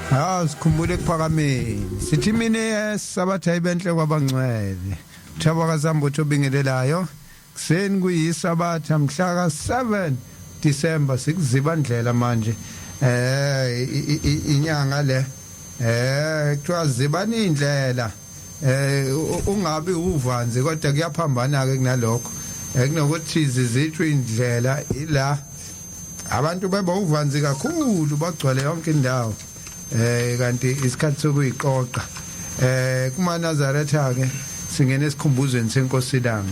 Ha, sikhumbule ekuphakameni. Sithi mina yesabatha ibenhle kwabangcwele. Thabo kaZambutho obingelelayo. Kuseni kuyisabatha mhla ka 7 December, sikuziba ndlela manje. Inyanga le kuthiwa zibani indlela. Ungabi uvanzi, kodwa kuyaphambana ke kunalokho. Kunokuthi zizithwe indlela ila abantu beba uvanzi kakhulu, bagcwele yonke indawo, kanti isikhathi sokuyiqoqa. Kuma Nazaretha ke singena esikhumbuzweni senkosi Langa.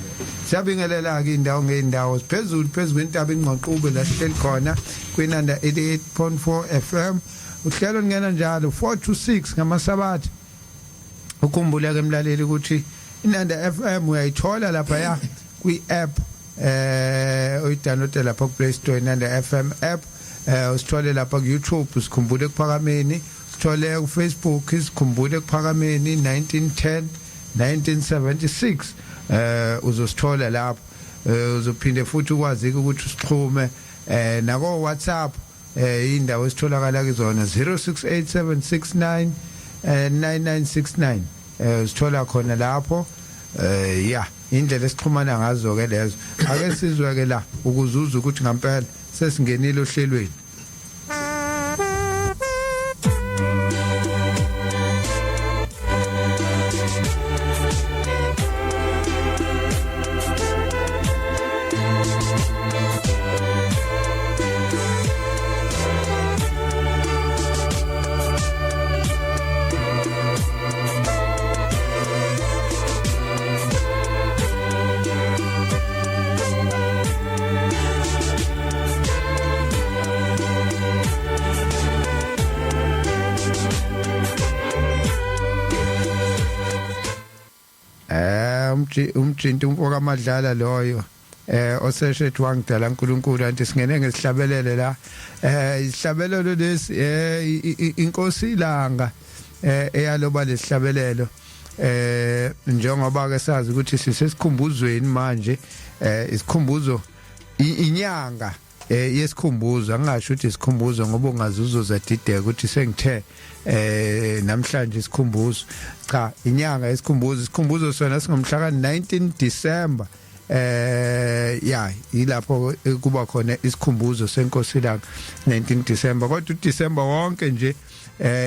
Siyabingelela ke indawo ngeindawo, siphezulu phezulu kwentaba iNgqoqube la sihleli khona kwinanda 88.4 FM. Uhlelo lingena njalo 4 to 6 ngamasabatha. Ukhumbule ke mlaleli ukuthi Inanda FM uyayithola lapha ya kwi app, uyidownload lapha ku Play Store, Inanda FM app. Usithole lapha ku YouTube, sikhumbule ekuphakameni. Sithole ku Facebook, sikhumbule ekuphakameni 1910 1976. Uzosithola lapho. Uzophinde futhi ukwazi ukuthi usixhume nako WhatsApp, indawo esitholakala kuzona 068769 9969. Usithola khona lapho. Ya, indlela esixhumana ngazo ke lezo. Ake sizwe ke la ukuzuza ukuthi ngempela sesingenile ohlelweni. Umjinti umfoka Madlala loyo oseshethi wangidala uNkulunkulu, anti singene ngesihlabelele la. Isihlabelelo lesi, inkosi ilanga eyaloba lesihlabelelo, njengoba ke sazi ukuthi sisesikhumbuzweni manje. Isikhumbuzo, inyanga yesikhumbuzo. Angingasho ukuthi isikhumbuzo ngoba ungazuzuza dideka ukuthi sengithe namhlanje isikhumbuzo. Cha, inyanga yesikhumbuzo. Isikhumbuzo sona singomhla ka 19 December. Ya, ilapho kuba khona isikhumbuzo senkosi Ilanga, 19 December, kodwa uDecember wonke nje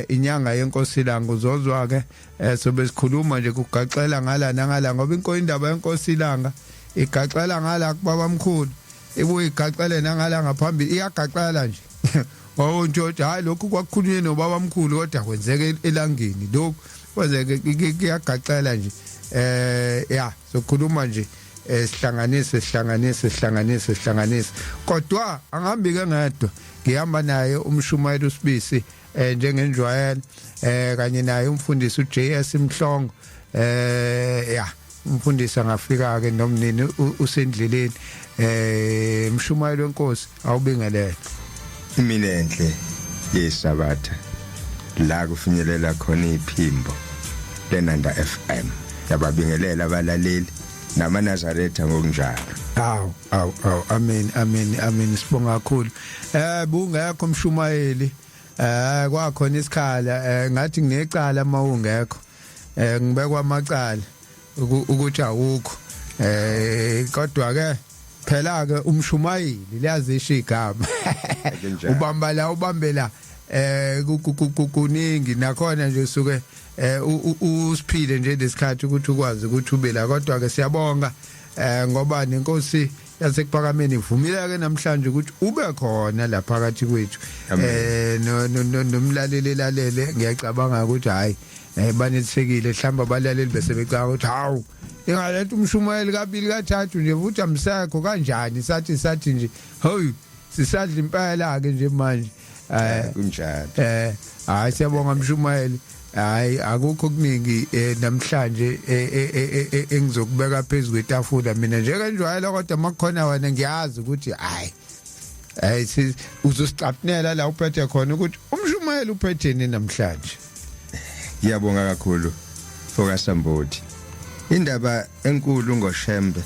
inyanga yenkosi Ilanga. Uzozwa ke sobe sikhuluma nje kugaxela ngala nangala, ngoba inkosi, indaba yenkosi Ilanga igaxela ngala kubaba mkhulu, ibuye igaxele nangala ngaphambili, iyagaxela nje. Ngoba nje hayi, lokhu kwakukhulunywe nobaba mkhulu, kodwa kwenzeke elangeni, lokhu kwenzeke, kuyagaxela nje. Ya, sokhuluma nje, sihlanganise, sihlanganise, sihlanganise, sihlanganise. Kodwa angihambi ke ngedwa, ngihamba naye umshumayeli uSibisi njengenjwayelo, kanye naye umfundisi uJS Mhlongo. Ya, umfundisi angafika ke nomnini usendleleni. Mshumayeli wenkosi, awubingelele. Imini enhle yesabatha la kufinyelela khona iphimbo lenanda FM. Yababingelela abalaleli namaNazaretha ngokunjalo. Aw aw aw, amen, amen, amen. Sibonga kakhulu. Bungekho umshumayeli, kwakhona isikhala. Ngathi nginecala mawungekho, ngibekwa amacala ukuthi awukho. Kodwa ke phela ke umshumayeli liyazisho igama, ubamba la, ubambe la, kuningi nakhona nje usuke usiphile nje lesikhathi ukuthi ukwazi ukuthi ube la. Kodwa ke siyabonga ngoba nenkosi yasekuphakameni ivumile ke namhlanje ukuthi ube khona la phakathi kwethu. Nomlaleli lalele, ngiyacabanga ukuthi hayi, banelisekile. Mhlawumbe abalaleli bese becabanga ukuthi hawu, ingaletha umshumayeli kabili kathathu nje futhi amsekho kanjani? Sathi nje hey, sisadla impela ke nje manje. Kunjalo. Hayi, siyabonga mshumayeli. Hayi, akukho okuningi namhlanje engizokubeka phezulu kwetafula mina njengenjwayelo, kodwa makukhona wena ngiyazi ukuthi hayi, hayi, uzosicapnela la uphethe khona ukuthi umshumayeli uphetheni namhlanje. Ngiyabonga kakhulu fokaSambothi. Indaba enkulu ngoShembe,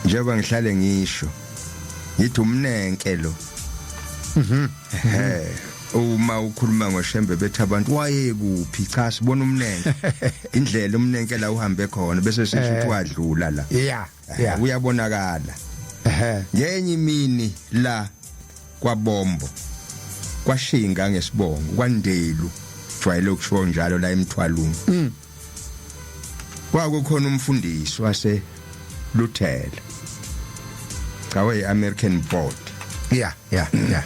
njengoba ngihlale ngisho ngithi umnenke lo. Uma ukhuluma ngoShembe bethi abantu wayekuphi, cha sibona umnenke, indlela umnenke la uhambe khona, bese sisho ukuthi wadlula la. Uyabonakala. Ngenye imini la kwaBombo, kwashinga ngesibongo kwaNdelu, jwayele ukusho njalo la eMthwalume. Kwakukhona umfundisi wase Luthela, cha, we American Board. Yeah yeah yeah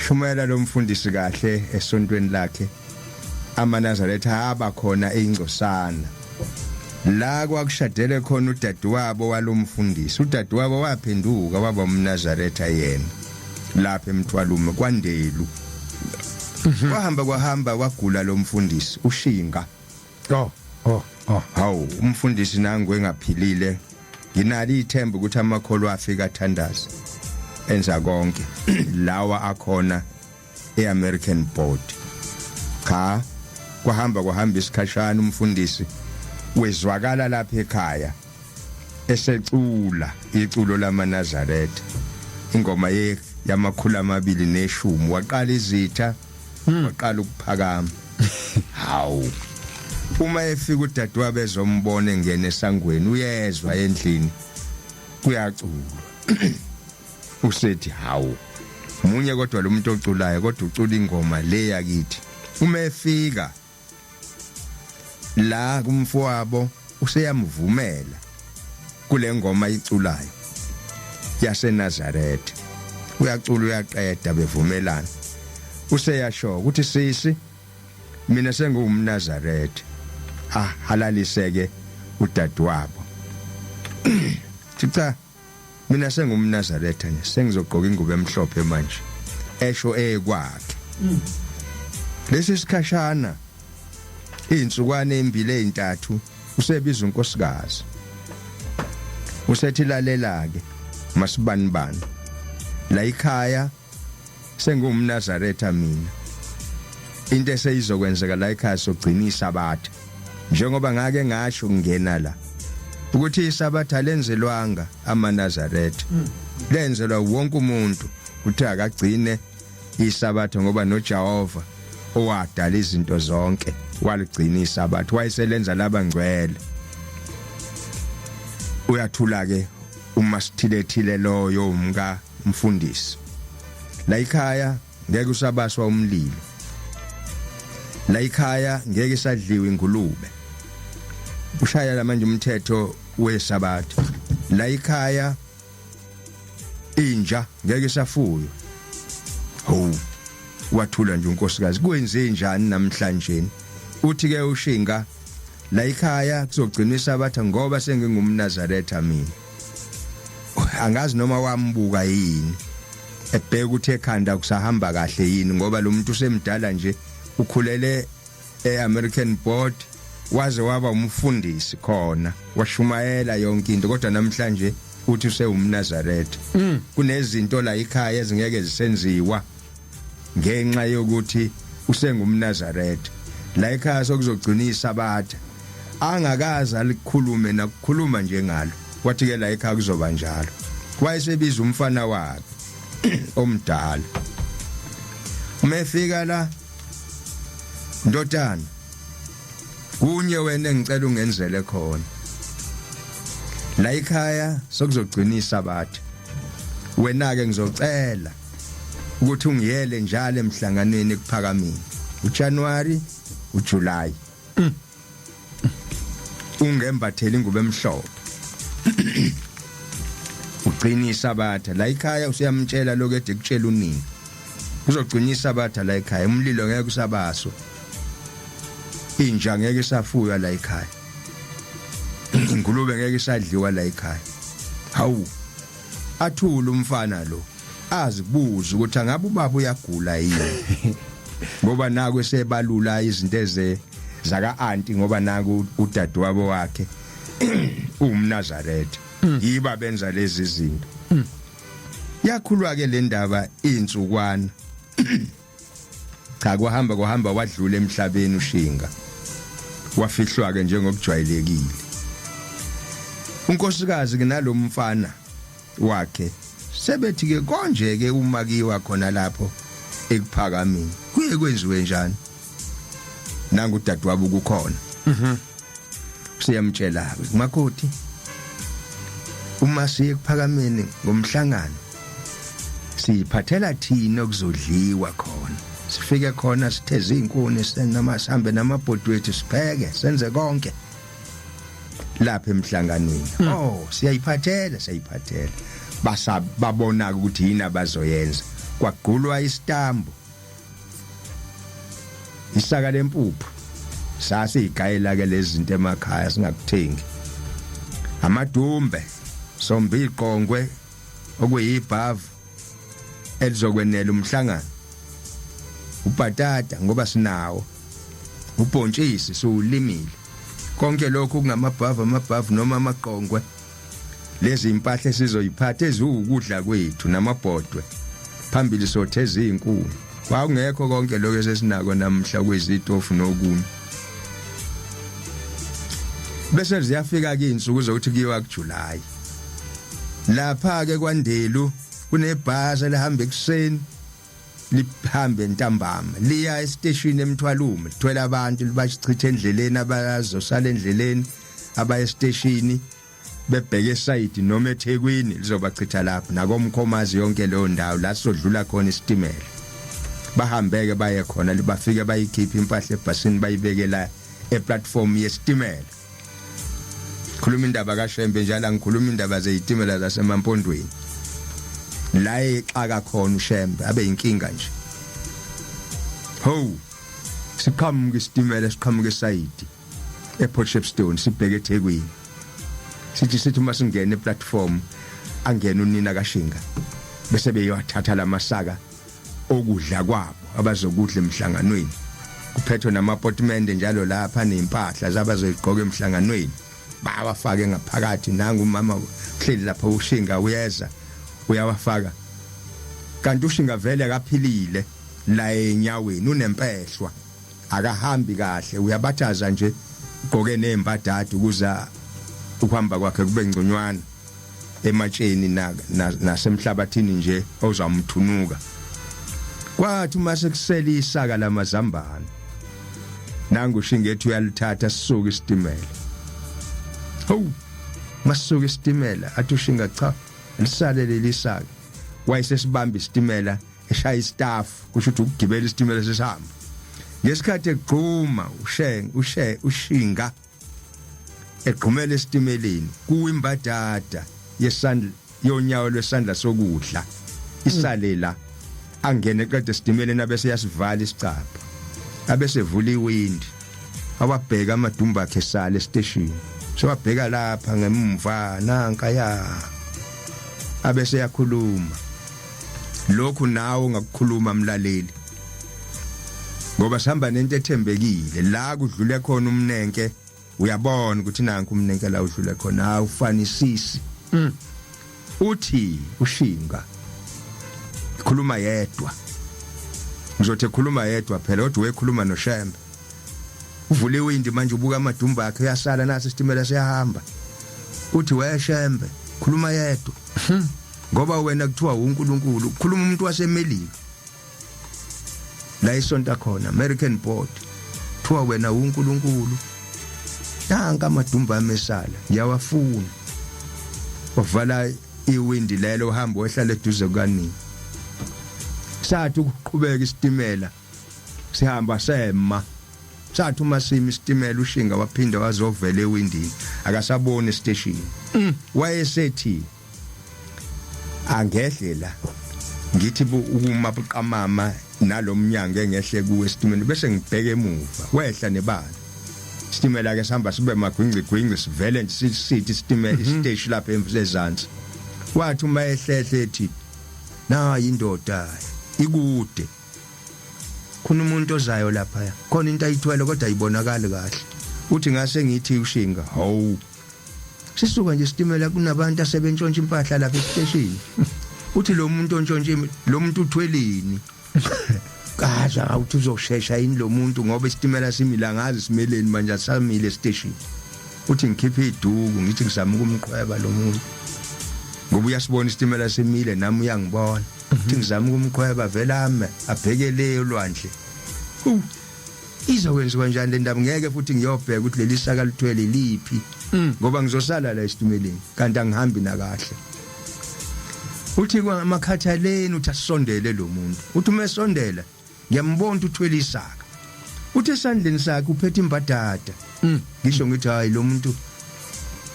Shumayela lo mfundisi kahle esontweni lakhe, amaNazaretha aba khona eingcosana la kwakushadele khona udadewabo walomfundisi. Udadewabo waphenduka waba umNazaretha yena lapha eMthwalume kwaNdelu. Kwahamba kwahamba, wagula lo mfundisi ushinga. Oh. Hawu, umfundisi nangu engaphilile, nginalo ithemba ukuthi amakholwa afika athandaza, enza konke lawa akhona eAmerican Board. Cha, kwahamba kwahamba isikhashana, umfundisi wezwakala lapha ekhaya esecula iculo lamaNazaretha, ingoma ye 210. Waqala izitha, waqala ukuphakama. Hawu, uma efika udadewabo ezombona, engena esangweni, uyezwa endlini kuyaculwa. Usethi, "Hawu, munye kodwa lo muntu oculayo, kodwa ucula ingoma le yakithi." Uma efika la kumfowabo, useyamvumela kule ngoma iculayo yaseNazaretha. Uyacula, uyaqeda, bevumelana. Useyasho ukuthi, "Sisi, mina sengiwumNazaretha." Ah, halaliseke udadewabo. Cha, mina sengumNazaretha nje, sengizogqoka ingubo emhlophe manje, esho ekwakhe. Lesi sikhashana, izinsukwana ezimbili ezintathu, usebiza unkosikazi, usethi, "Lalela ke masibani bani, la ekhaya sengumNazaretha mina. Into eseyizokwenzeka la ekhaya, sogcina isabatha, njengoba ngake ngasho kungena la ukuthi isabatha lenzelwanga amaNazaretha, lenzelwa wonke umuntu, uthe akagcine isabatha, ngoba noJehova owadala izinto zonke waligcina isabatha, wayeselenza laba ngcwele." Uyathula ke uma sithile thile loyo umka mfundisi. La ekhaya ngeke usabaswa umlilo, la ekhaya ngeke sadliwa ingulube. Ushaya manje umthetho wesabatha. La ekhaya inja ngeke isafuywa. Hawu, wathula nje unkosikazi, kwenze njani namhlanje? Uthi ke ushinga, "La ekhaya kuzogcina isabatha ngoba sengingumNazaretha mina." Angazi noma wambuka yini, ebheka ukuthi ekhanda kusahamba kahle yini, ngoba lo muntu usemdala nje, ukhulele eAmerican Board, waze waba umfundisi khona, washumayela yonke into, kodwa namhlanje uthi usewumNazaretha. Kunezinto la ekhaya ezingeke zisenziwa ngenxa yokuthi usengumNazaretha. La ekhaya sokuzogcina isabatha, angakaze alikhulume nakukhuluma njengalo. Wathi ke la ekhaya kuzoba njalo. Wayesebiza umfana wakhe omdala. Uma efika la, "Ndodana, kunye wena engicela ungenzele khona. La ekhaya sokuzogcina isabatha. Wena ke ngizocela ukuthi ungiyele njalo emhlanganweni ekuphakameni, uJanuary, uJuly, ungembathele ingubo emhlophe, ugcina isabatha la ekhaya." Usuyamtshela lokho ede kutshela unini, uzogcina isabatha la ekhaya, umlilo ngeke usabaswa, inja ngeke isafuywa la ekhaya, ingulube ngeke isadliwa la ekhaya. Hawu, athula umfana lo, azibuza ukuthi angabe ubaba uyagula yini, ngoba naku esebalula izinto eze zaka auntie, ngoba naku udadewabo wakhe uwumNazaretha, yiba benza lezi zinto. Yakhulwa ke le ndaba insukwana. Cha, kwahamba kwahamba, wadlula emhlabeni ushinga, wafihlwa ke njengokujwayelekile. Unkosikazi ke nalomfana wakhe sebethi ke konje ke uma kiwa khona lapho Ekuphakameni kuye kwenziwe njani? Nangu udadewabo kukhona. Siyamtshela makoti, uma siye ekuphakameni ngomhlangano siyiphathela thina okuzodliwa khona, sifike khona sitheze izinkuni, senama sihambe namabhodi wethu, sipheke, senze konke lapha emhlanganweni. Oh, siyayiphathela, siyayiphathela. Basa babona ukuthi yini abazoyenza. Kwagqulwa isitambu, isaka lempuphu, sasiyigayela ke lezi zinto emakhaya singakuthengi, amadumbe, somba iqongwe okuyibhavu elizokwenela umhlangano, ubhatata ngoba sinawo, ubhontshisi siwulimile, konke lokhu kungamabhavu, amabhavu noma amaqongwe. Lezi impahla esizoyiphatha eziwukudla kwethu namabhodwe phambili, sotheza izinkuni. Kwakungekho konke lokho esesinako namhla kwezitofu nokunye. Bese ziyafika ke insuku zokuthi kuyiwa kuJuly. Lapha ke kwaNdelu kunebhasi elihamba ekuseni, lihambe ntambama, liya esiteshini eMthwalume, lithwele abantu, libachithe endleleni abazosala endleleni abaye esiteshini bebheke esayidi noma eThekwini, lizobachitha lapho nakoMkhomazi, yonke leyo ndawo la sizodlula khona isitimela. Bahambeke baye khona, bafike bayikhipha impahla ebhasini, bayibekela eplatform yesitimela. Khuluma indaba kaShembe njalo, ngikhuluma indaba zezitimela zasemampondweni la exaka khona uShembe abe inkinga nje. Ho, siqhamuka isitimela, siqhamuka esayidi ePort Shepstone, sibheke eThekwini. Sithi uma singena eplatform, angena unina kaShinga, bese beyowathatha lamasaka okudla kwabo abazokudla emhlanganweni, kuphethwe namapotimende njalo lapha nempahla zabazoyigqoka emhlanganweni, bawafake ngaphakathi. Nangu umama uhleli lapha, uShinga uyeza uyawafaka, kanti uShinga vele akaphilile la enyaweni, unempehlwa, akahambi kahle, uyabathaza nje, ugqoke nezimbadada ukuze ukuhamba kwakhe kube ngconywana ematsheni nasemhlabathini nje ozamthunuka. Kwathi uma sekusele isaka lamazambane, nangu Shingethu uyalithatha, sisuka isitimela. Hawu, masuka isitimela, athi uShinga, "Cha, lisale leli saka." Wayesesibamba isitimela, eshaya istaff, kusho ukuthi ukugibela isitimela sesihamba. Ngesikhathi egquma usheng ushe uShinga egqumela esitimeleni, kuwimbadada yesandla, yonyawo lwesandla sokudla, isale la. Angene qede esitimeleni, abese yasivala isicabha, abese vula iwindi, awabheka amadumba akhe sale esiteshini, sewabheka lapha ngemva, nanka ya, abese yakhuluma lokhu nawe ungakukhuluma mlaleli, ngoba sihamba nento ethembekile. La kudlule khona umnenke, uyabona ukuthi nanku umnenke la udlule khona, awufanisisi. Uthi uShinga khuluma yedwa, ngizothi ekhuluma yedwa phela, kodwa uyekhuluma noShembe. Uvula iwindi manje, ubuka amadumba akhe uyasala, nasi isitimela siyahamba. Uthi, "Weshembe," khuluma yedwa, "ngoba wena kuthiwa uNkulunkulu." Ukhuluma umuntu waseMelika la isonta khona, American board, kuthiwa wena uNkulunkulu, nanka amadumba amesala, ngiyawafuna. Wavala iwindi lelo, uhamba wehlala eduze kukanini. Sathi ukuqhubeka isitimela sihamba, sema. Sathi uma simi isitimela, uShinga waphinda wazovela ewindini, akasaboni estation. Wayesethi, "Angehle la, ngithi ukuma buqamama nalomnyango engehle kuwe esitimela, bese ngibheke emuva." Wehla nebala isitimela ke sihamba, sibe magwingci gwingci, sivele nje sithi isitimela isiteshi lapha ezansi. Wathi uma ehlehle ethi, "Nayi indoda ikude, khona umuntu ozayo lapha, khona into ayithwele kodwa ayibonakali kahle." Uthi, "Ngase ngithi uShinga, hawu, sisuka nje isitimela kunabantu asebentshontsha impahla lapha esiteshini." Uthi, "Lo muntu ontshontsha, lo muntu uthweleni?" Kaza uthi, "Uzoshesha yini lo muntu, ngoba isitimela simile, angazi simeleni manje, asamile esiteshini." Uthi, "Ngikhiphe iduku, ngithi ngizama ukumqhweba lo muntu, ngoba uyasibona isitimela simile, nami uyangibona." Uthi ngizama ukumqhweba vela ame abheke le olwandle. Izokwenziwa njani le ndaba? Ngeke futhi ngiyobheka ukuthi leli saka lithwele liphi, ngoba ngizosala la esitimeleni kanti angihambi nakahle. Uthi kwamakhathaleni, uthi asondele lo muntu. Uthi uma esondela ngiyambona ukuthi uthwele isaka. Uthi esandleni sakhe uphethe imbadada. Ngisho ngithi hayi, lo muntu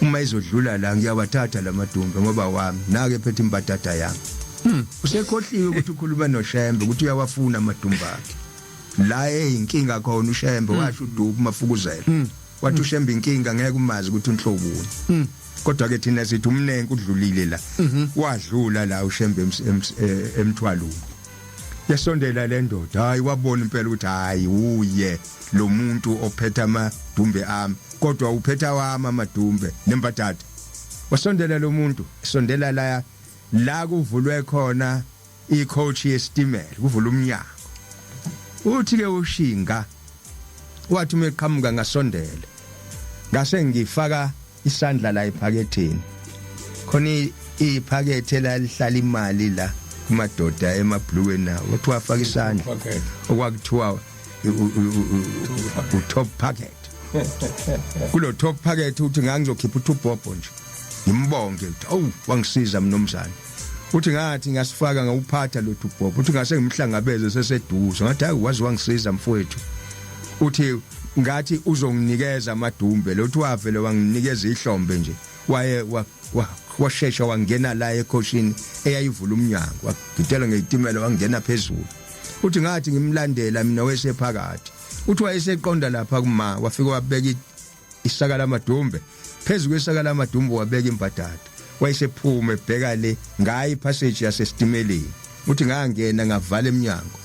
uma izodlula la ngiyawathatha lamadumbe, ngoba wami nake ephethe imbadada yami. Usekhohliwe ukuthi ukhuluma noShembe, ukuthi uyawafuna amadumbe akhe. La eyinkinga khona uShembe, washo uDubu mafukuzela, wathi uShembe inkinga ngeke umazi ukuthi unhlobuni, kodwa ke thina sithi umnenke udlulile la, wadlula la uShembe emthwalweni. Yasondela le ndoda, hayi, wabona impela ukuthi hayi, uye lo muntu ophethe amadumbe ami, kodwa uphethe awami amadumbe nembadada. Wasondela lo muntu, sondela la la kuvulwe khona icoach yesitimela, kuvula umnyango. Uthi ke ushinga, wathi uma eqhamuka ngasondela, ngase ngifaka isandla la ephaketheni. Khona iphakethe la lihlala imali la kumadoda emabhluweni nawo. Wathi wafaka isandla, okwakuthiwa u-top pocket. Kulo top pocket uthi ngangizokhipha uthubhobho nje ngimbonge ukuthi awu, wangisiza mnumzane. Uthi ngathi ngasifaka ngawuphatha lo thubhobho. Uthi ngase ngimhlangabeze seseduze, ngathi hayi, wazi wangisiza mfowethu. Uthi ngathi uzonginikeza amadumbe lo. Uthi wavele wanginikeza ihlombe nje, waye washesha wangena la ekhoshini eyayivula umnyango, wagidela ngeyitimela wangena phezulu. Uthi ngathi ngimlandela mina wesephakathi. Uthi wayeseqonda lapha kuma, wafika wabeka isaka lamadumbe phezu kwesaka lamadumbe, wabeka imbadada, wayesephuma ebheka le ngayi passage yasesitimeleni. Uthi ngangena ngavala eminyango,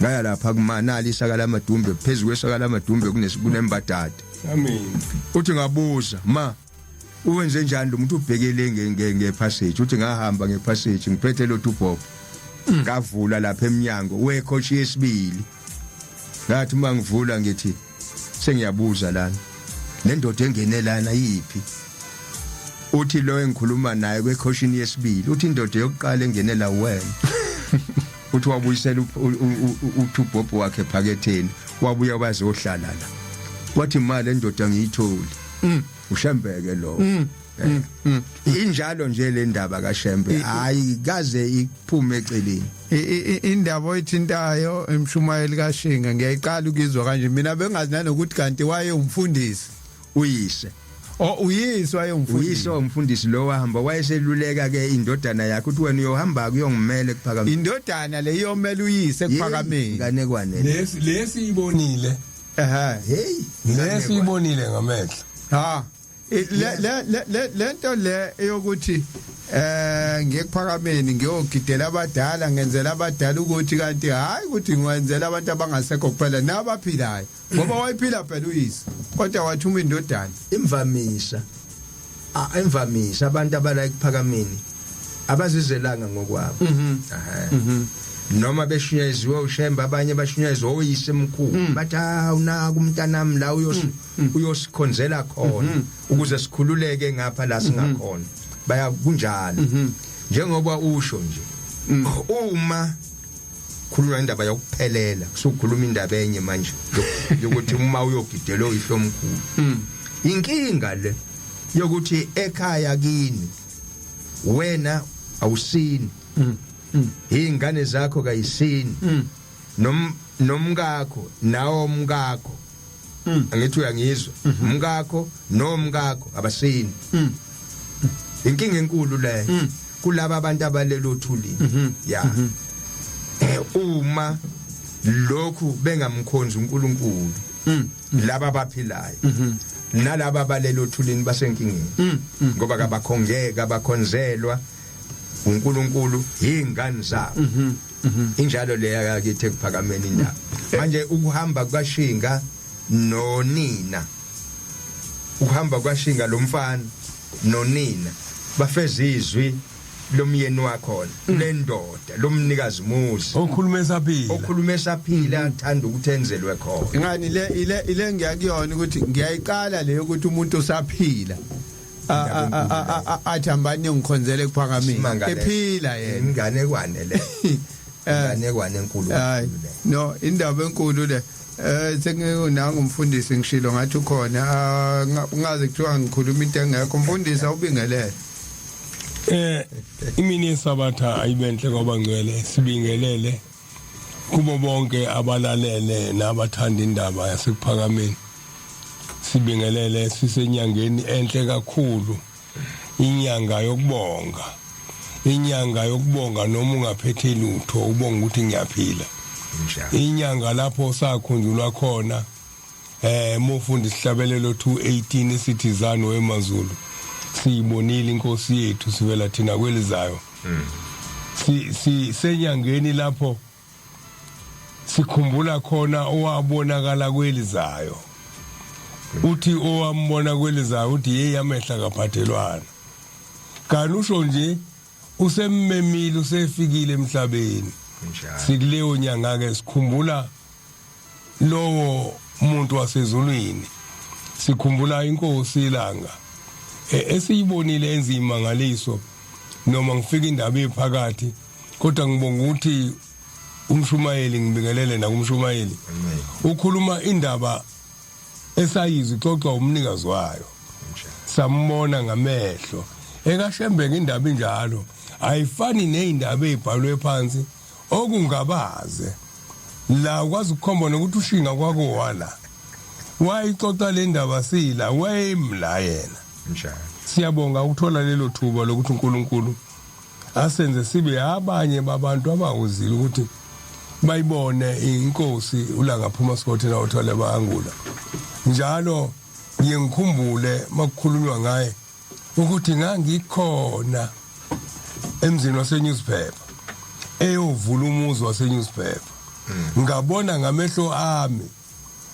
ngaya lapha kuma, nali isaka lamadumbe, phezu kwesaka lamadumbe kunembadada. Amen. Uthi ngabuza, ma, uwenze njani lo muntu ubhekele ngepassage? Uthi ngahamba ngepassage ngiphethe lo tubhobho, ngavula lapha eminyango wecoach yesibili. Ngathi uma ngivula ngithi sengiyabuza lana, le ndoda engene lana yiphi? Uthi lo engikhuluma naye kwekhoshini yesibili uthi indoda yokuqala engene la wena. Uthi wabuyisela uthubhobho wakhe ephaketheni, wabuya wazohlala la. Wathi mali endoda ngiyitholi. Ushembeke lo. Injalo nje le ndaba kaShembe, hayi, kaze iphume eceleni. Indaba oyithintayo emshumayeli kaShinga ngiyayiqala ukuzwa kanje mina, bengazi nanokuthi kanti waye umfundisi. Uyise. Oh, uyise wayengumfundisi. Uyise umfundisi lo wahamba wayeseluleka ke indodana yakhe ukuthi wena uyohamba kuyongimela ekuphakameni. Indodana le iyomela uyise ekuphakameni. Nganekwane. Lesi ibonile. Ehhe. Hey. Lesi ibonile ngamehlo. Ha. Le le le lento le eyokuthi ngiyekuphakameni ngiyogidela abadala, ngenzela abadala ukuthi, kanti hayi ukuthi ngiwenzela abantu abangasekho kuphela nabaphilayo, ngoba wayiphila phela uyise kodwa wathuma indodana. Imvamisa abantu abala ekuphakameni abazizelanga ngokwabo. Noma beshunyayezwe uShembe, abanye bashunyayezwe oyise emkhulu, bathi ha, unaka umntanami la uyosikhonzela khona ukuze sikhululeke ngapha la singakhona. Baya kunjalo njengoba usho nje, uma khuluma indaba yokuphelela kusukhuluma indaba enye manje yokuthi uma uyogidela oyihlomkhulu, inkinga le yokuthi ekhaya kini wena awusini, izingane zakho kayisini, nomkakho nawo umkakho, angithi uyangizwa, umkakho nomkakho abasini. Inkinga enkulu leyo kulaba abantu abalelo othulini ya uma lokhu bengamkhonzi uNkulunkulu. Laba abaphilayo nalaba abalelo othulini basenkingeni, ngoba kabakhongeka, abakhonzelwa uNkulunkulu izingane zabo. Injalo leya yakithi ekuphakameni indaba. Manje ukuhamba kukaShinga nonina, ukuhamba kukaShinga lo mfana nonina, bafeza izwi lomyeni wakhona, lendoda, lomnikazi muzi. Okhuluma esaphila. Okhuluma esaphila, athanda ukuthi enzelwe khona. Ngani le ile ile ngiyakuyona ukuthi ngiyayiqala le yokuthi umuntu usaphila. Athi hambani ngikhonzele ekuphakameni Isimanga leso. ephila yena. Inganekwane le. Inganekwane enkulu Hayi, kakhulu le. no, indaba enkulu le. Senginanga umfundisi, ngishilo ngathi ukhona. Ngaze kuthiwa ngikhuluma into engekho. Mfundisi, awubingelele. Imini yesabatha ayibenhle kwabangcwele. Sibingelele kubo bonke abalalele nabathanda indaba yasekuphakameni. Sibingelele, sisenyangeni enhle kakhulu, inyanga yokubonga, inyanga yokubonga noma ungaphethe lutho, ubonga ukuthi ngiyaphila. Njalo. Inyanga lapho sakhunjulwa khona mufunda isihlabelelo 218 sithi zano wemazulu, siyibonile inkosi yethu sivela thina kwelizayo. Si senyangeni lapho sikhumbula khona owabonakala kwelizayo. Uthi owambona kwelizayo uthi hey, amehla kaphathelwana kanti usho nje usemmemile, usefikile emhlabeni. Njalo. Sikuleyo nyanga ke, sikhumbula lowo muntu wasezulwini, sikhumbula inkosi ilanga esiyibonile enza imangaliso. Noma ngifika indaba ephakathi, kodwa ngibonga ukuthi umshumayeli, ngibingelele nakumshumayeli. Amen. Ukhuluma indaba esayizwa ixoxwa umnikazi wayo. Njalo. Sambona ngamehlo ekaShembe. Indaba injalo, ayifani nezindaba ezibhalwe phansi okungabaze la ukwazi ukukhomba nokuthi ushinga kwako wala wayixoxa le ndaba sila wayemla yena. Njalo. Siyabonga ukuthola lelo thuba lokuthi uNkulunkulu asenze sibe abanye babantu abawuzile ukuthi bayibone inkosi uLanga phuma sikothe na uthole bayangula. Njalo ngiye ngikhumbule makukhulunywa ngaye ukuthi ngangikhona emzini wase newspaper eyovula umuzi wase newspaper, ngabona ngamehlo ami.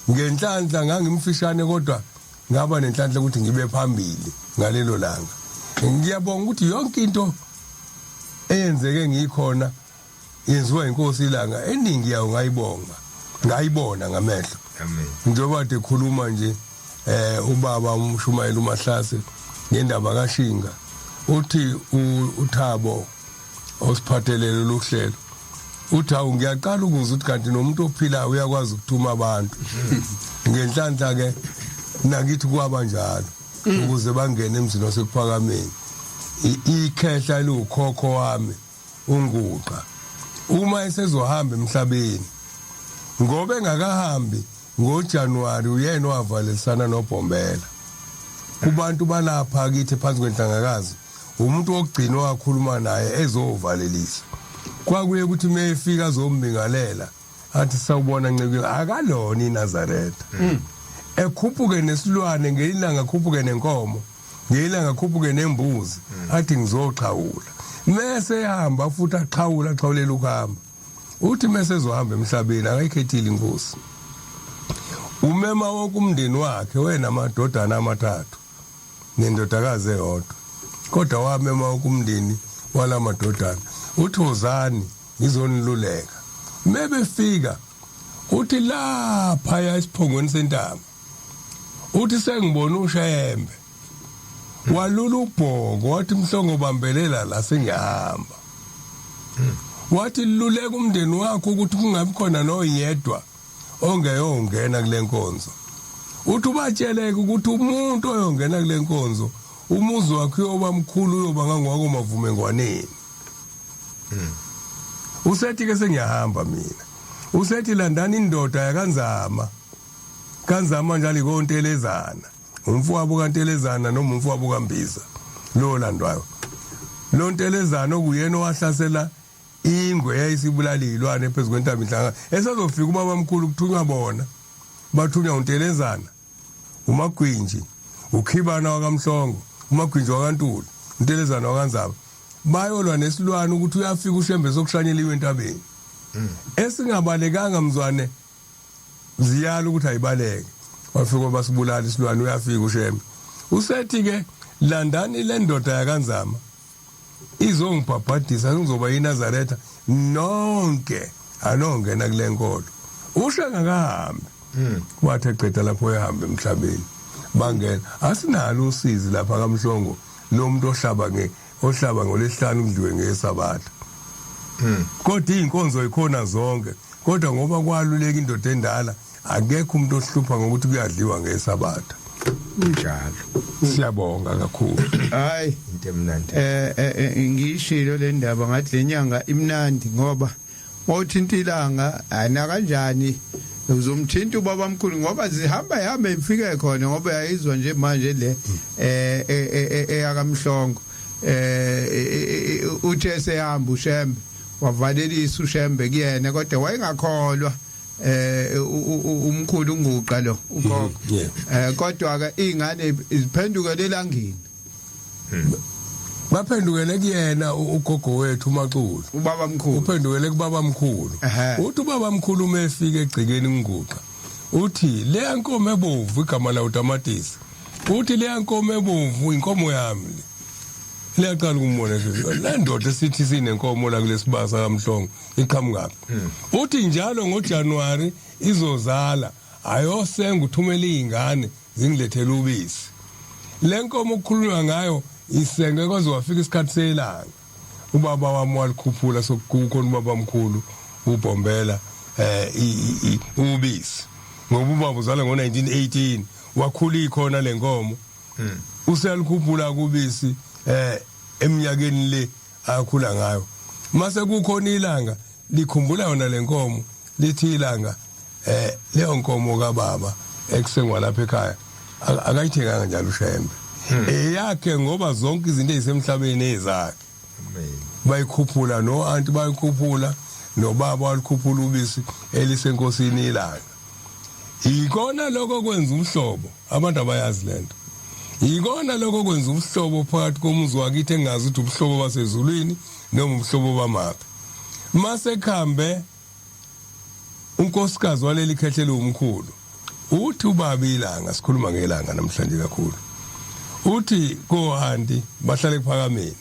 Ngenhlanhla ngangimfishane, kodwa ngaba nenhlanhla ukuthi ngibe phambili ngalelo langa. Ngiyabonga ukuthi yonke into eyenzeke ngikhona yenziwa inkosi ilanga, eningi yawo ngayibonga, ngayibona ngamehlo. Amen. Njengoba kade ekhuluma nje ubaba umshumayeli uMahlase ngendaba kaShinga, uthi uThabo osiphathelele luhlelo uthi awu, ngiyaqala ukuzwa ukuthi kanti nomuntu ophilayo uyakwazi ukuthuma abantu. Ngenhlanhla ke nakithi kwaba njalo ukuze bangene emzini wasekuphakameni. Ikhehla liwukhokho wami unguqa uma esezohamba emhlabeni, ngoba engakahambi ngoJanuary uyena owavalelisana noBhombela kubantu balapha kithi phansi kwenhlangakazi. Umuntu wokugcina owakhuluma naye ezovalelisa kwakuye ukuthi mayefika azombingalela athi sawubona nceke, akalona iNazaretha, ekhuphuke nesilwane ngelilanga, akhuphuke nenkomo ngelilanga, akhuphuke nembuzi, athi ngizoxhawula, mese ehamba futhi axhawula, axhawulela ukuhamba. Uthi mese ezohamba emhlabeni akayikhethile inkosi, umema wonke umndeni wakhe wena, amadodana amathathu nendodakazi eyodwa, kodwa wamema wonke umndeni walamadodana, uthi wozani ngizoniluleka. Mebefika uthi lapha ya esiphongweni sentaba, uthi sengibona uShembe, walula ubhoko wathi mhlongo bambelela la, sengiyahamba. Wathi luleka umndeni wakho ukuthi kungabi khona noyedwa ongeyongena kule nkonzo. Uthi ubatsheleke ukuthi umuntu oyongena kule nkonzo umuzi wakhe uyoba mkhulu, uyoba ngangwako mavumengwaneni. Usethi ke sengiyahamba mina, usethi landani indoda yakanzama kanzama njalo ikontelezana, umfowabo kaNtelezana noma umfowabo kaMbiza lo landwayo lo Ntelezana okuyena owahlasela ingwe yayisibulala izilwane phezu kwentaba inhlanga. Esazofika ubaba mkhulu kuthunywa bona, bathunywa uNtelezana, uMagwinji, uKhibana wakaMhlongo, uMagwinji wakaNtuli, uNtelezana wakaNzaba, bayolwa nesilwane ukuthi uyafika uShembe sokushanyeliwe entabeni esingabalekanga mzwane ziyala ukuthi ayibaleke, wafika basibulala isilwane. Uyafika uShembe, usethi ke landani le ndoda yakanzama izongibhabhadisa, ngizoba yiNazaretha, nonke anongena kule nkolo. Usho engakahambi, wathi eqeda lapho uyahamba emhlabeni. Bangena asinalo usizi lapha kaMhlongo lo muntu ohlaba nge ohlaba ngolesihlanu kudliwe ngesabatha. Kodwa izinkonzo ikhona zonke kodwa ngoba kwaluleka indoda endala akekho umuntu ohlupha ngokuthi kuyadliwa ngesabatha. Kunjalo. Siyabonga kakhulu. Hayi into emnandi. Ngiyishilo le ndaba ngathi lenyanga imnandi ngoba mawuthinta ilanga ayina kanjani uzomthinta ubaba mkhulu ngoba zihamba ihambe ifike khona ngoba yayizwa nje manje le eyakamhlongo uthe sehamba uShembe wavalelisa uShembe kuyena kodwa wayengakholwa umkhulu unguqa lo ugogo kodwa ke izingane iziphendukele elangeni. Baphendukele kuyena ugogo wethu uMaxulu. Ubaba mkhulu. Uphendukele kubaba mkhulu. Uthi ubaba mkhulu uma efika egcekeni nguqa. Uthi leya nkomo ebovu igama lawo tamatisi. Uthi leya nkomo ebovu inkomo yami le. Liyaqala ukumbona nje. Le ndoda esithi sinenkomo la kulesibasa kaMhlongo iqhamukaphi. Uthi njalo ngoJanuary izozala ayosenga uthumela izingane zingilethele ubisi. Le nkomo okukhulunywa ngayo isenge kwaze wafika isikhathi selanga. Ubaba wami walikhuphula sokukhona ubaba mkhulu uBhombela ubisi. Ngoba ubaba uzalwa ngo1918 wakhula ikhona lenkomo. Useyalikhuphula kubisi eminyakeni le akhula ngayo. Mase kukhona ilanga likhumbula yona lenkomo lithi ilanga leyo nkomo kababa ekusengwa lapha ekhaya akayithenganga njalo uShembe. Eyakhe ngoba zonke izinto ezisemhlabeni ezakhe. Bayikhuphula no anti bayikhuphula nobaba walikhuphula ubisi elisenkosini ilanga. Yikona lokho kwenza ubuhlobo abantu abayazi lento. Yikona lokho kwenza ubuhlobo phakathi komuzi wakithi engazi ukuthi ubuhlobo basezulwini noma ubuhlobo bamaphi. Mase khambe unkosikazi waleli khehle umkhulu uthi ubaba ilanga sikhuluma ngelanga namhlanje kakhulu. Uthi ko anti bahlale kuphakameni.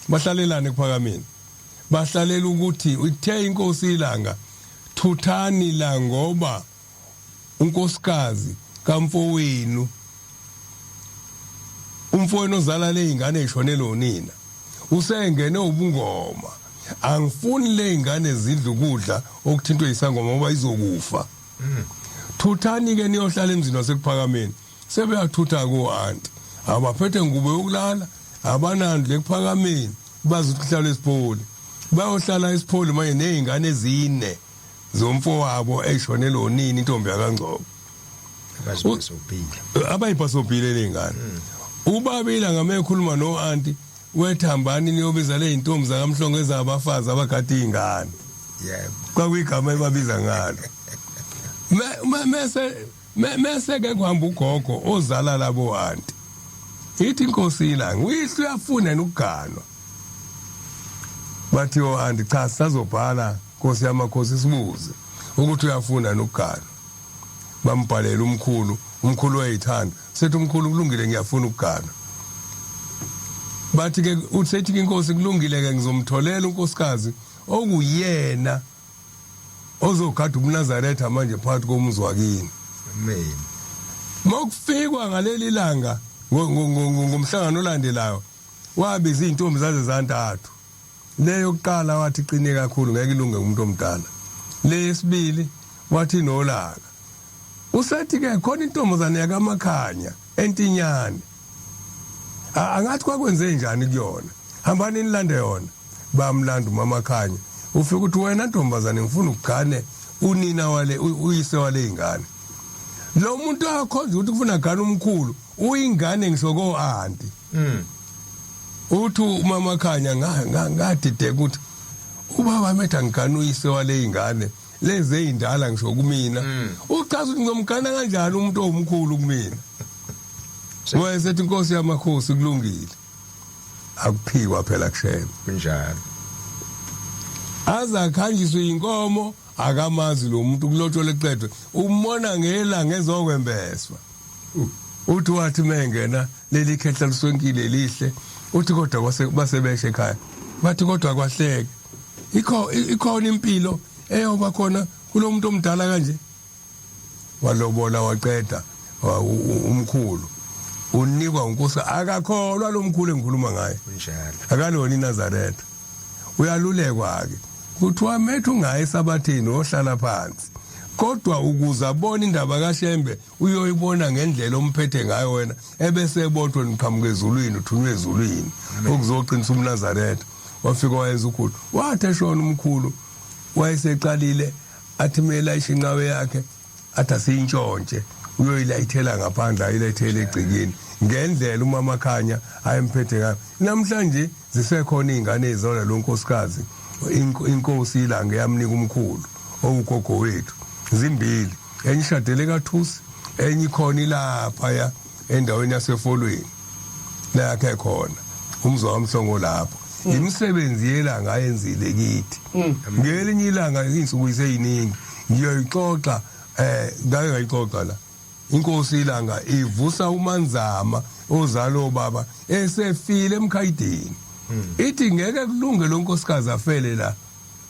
Bahlalelana ekuphakameni. Bahlalela ukuthi uthe inkosi ilanga thuthani la ngoba unkosikazi kamfowenu umfowenu ozala le ingane eshonele unina usengene ubungoma angifuni le ingane zidla ukudla okuthintwe isangoma ngoba izokufa. Thuthani ke niyohlala emzini wasekuphakameni. Sebeyathutha ko anti abaphethe ngubo yokulala abanandlu ekuphakameni bazi ukuthi kuhlala esipholi bayohlala esipholi manje nezingane ezine zomfowabo eshonele onini intombi yakangcobo abazibhasobhile abayibhasobhile lengane. Ubabila ngame ekhuluma no anti wethambani niyobiza le intombi zakamhlongo ezabafazi abagada izingane. Yebo. Kwakuyigama ebabiza ngalo. Mese mese ke kuhamba ugogo ozala labo anti. Ithi inkosi ilanga uyihlo uyafuna ukuganwa. Bathi o anti cha sazobhala Nkosi yamakhosi sibuze ukuthi uyafuna ukuganwa. Bambhalela umkhulu, umkhulu wayithanda. Sethi umkhulu kulungile ngiyafuna ukugana. Bathi ke usethi ke inkosi kulungile ke ngizomtholela unkosikazi okuyena ozogada ubuNazaretha manje phakathi komuzi wakini. Amen. Makufikwa ngaleli langa ngomhlangano olandelayo wabiza izintombi zaze zantathu. Le yokuqala wathi qine kakhulu ngeke ilunge umuntu omdala. Le yesibili wathi nolaka. Usethi ke khona intombazane yakamakhanya entinyane. Angathi kwakwenze njani kuyona. Hambani nilande yona. Bamlanda umama Khanya. Ufika uthi wena ntombazane ngifuna ukugane unina wale uyise wale ingane. Lo muntu akhonza ukuthi kufuna gane umkhulu uyingane ngisho ko anti. Uthi umama Khanya ngadideka ukuthi ubaba metha ngigane uyise wale ingane lezi ezindala ngisho kumina. Uchaza ukuthi ngizomgana kanjani umuntu owumkhulu kumina. Wayesethi inkosi yamakhosi kulungile. Akuphikwa phela kushema. Kunjalo. Azakhanjiswe inkomo akamazi lo muntu kulotshwa leqedwe umbona ngelanga ezokwembeswa. Uthi wathi mengena leli khehla liswenkile lihle uthi kodwa kwase basebeshe ekhaya bathi kodwa kwahleke ikho ikhona impilo eyoba khona kulomuntu omdala kanje. Walobola waqeda umkhulu. Unikwa unkosi, akakholwa lo mkhulu engikhuluma ngaye. Kunjalo. Akalona iNazaretha. Uyalulekwa ke, kuthiwa methu ungayi esabathini, ohlala phansi, kodwa ukuze abone indaba kaShembe uyoyibona ngendlela omphethe ngayo wena, ebese ebotho niqhamuka ezulwini, uthunywe ezulwini ukuzoqinisa umNazaretha. Wafika wayenza ukhulu, wathi eshona umkhulu wayeseqalile athi mele ayishe inqawe yakhe, athi asiyintshontshe, uyoyilayithela ngaphandle, ayilayithele egcekeni ngendlela umama Khanya ayemphethe ngayo. Namhlanje zisekhona izingane ezizona lo nkosikazi, inkosi iLanga yamnika umkhulu owugogo wethu, zimbili, enye ishadele kaThusi, enye ikhona ilapha ya endaweni yaseFolweni la yakhe khona umzwa wamhlongo lapho. Imisebenzi yelanga ayenzile kithi, ngelinye ilanga, izinsuku iseyiningi, ngiyoyixoxa. Ngake ngayixoxa la, inkosi ilanga ivusa uManzama ozalo baba esefile emkhayidini, ithi ngeke kulunge lo nkosikazi afele la.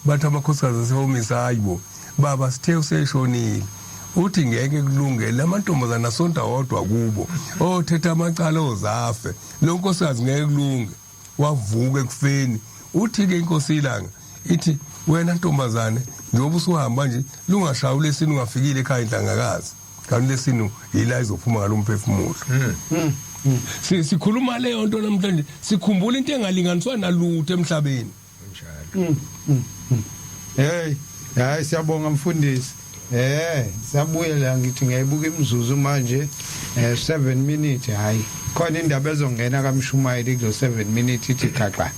Bathi amakhosikazi asehomisa, hayibo baba, sithe useshonile. Uthi ngeke kulungele amantombazana asonta wodwa kubo othetha amacala ozafe lo nkosikazi, ngeke kulunge. Wavuka ekufeni. Uthi ke inkosi ilanga ithi, wena ntombazane, njengoba usuhamba nje, lungashaya ulesini ungafikile ekhaya inhlangakazi, kanti lesinu yila izophuma ngalomphefumulo. Sikhuluma leyo nto namhlanje, sikhumbula into engalinganiswa nalutho emhlabeni. Kunjalo. Hey, hayi, siyabonga mfundisi. Siyabuya la, ngithi ngiyayibuka imizuzu manje, 7 minutes, hayi. Khona indaba ezongena kaMshumayeli kulo 7 minutes, ithi khaxa.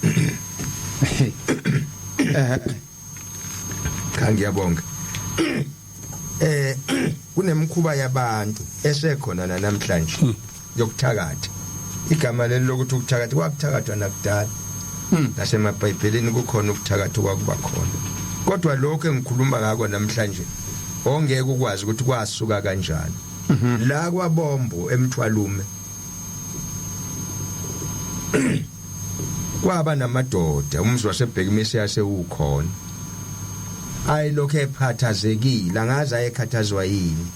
Cha, ngiyabonga. Kunemkhuba yabantu esekhona namhlanje yokuthakatha. Igama leli lokuthi ukuthakatha, kwakuthakathwa nakudala. NasemaBhayibhelini kukhona ukuthakatha okwakuba khona. Kodwa lokho engikhuluma ngako namhlanje ongeke ukwazi ukuthi kwasuka kanjani. La kwaBombo eMthwalume kwaba namadoda, umzi wasebhekimisi yasewukhona, ayilokhu ephathazekile, angazi ayekhathazwa yini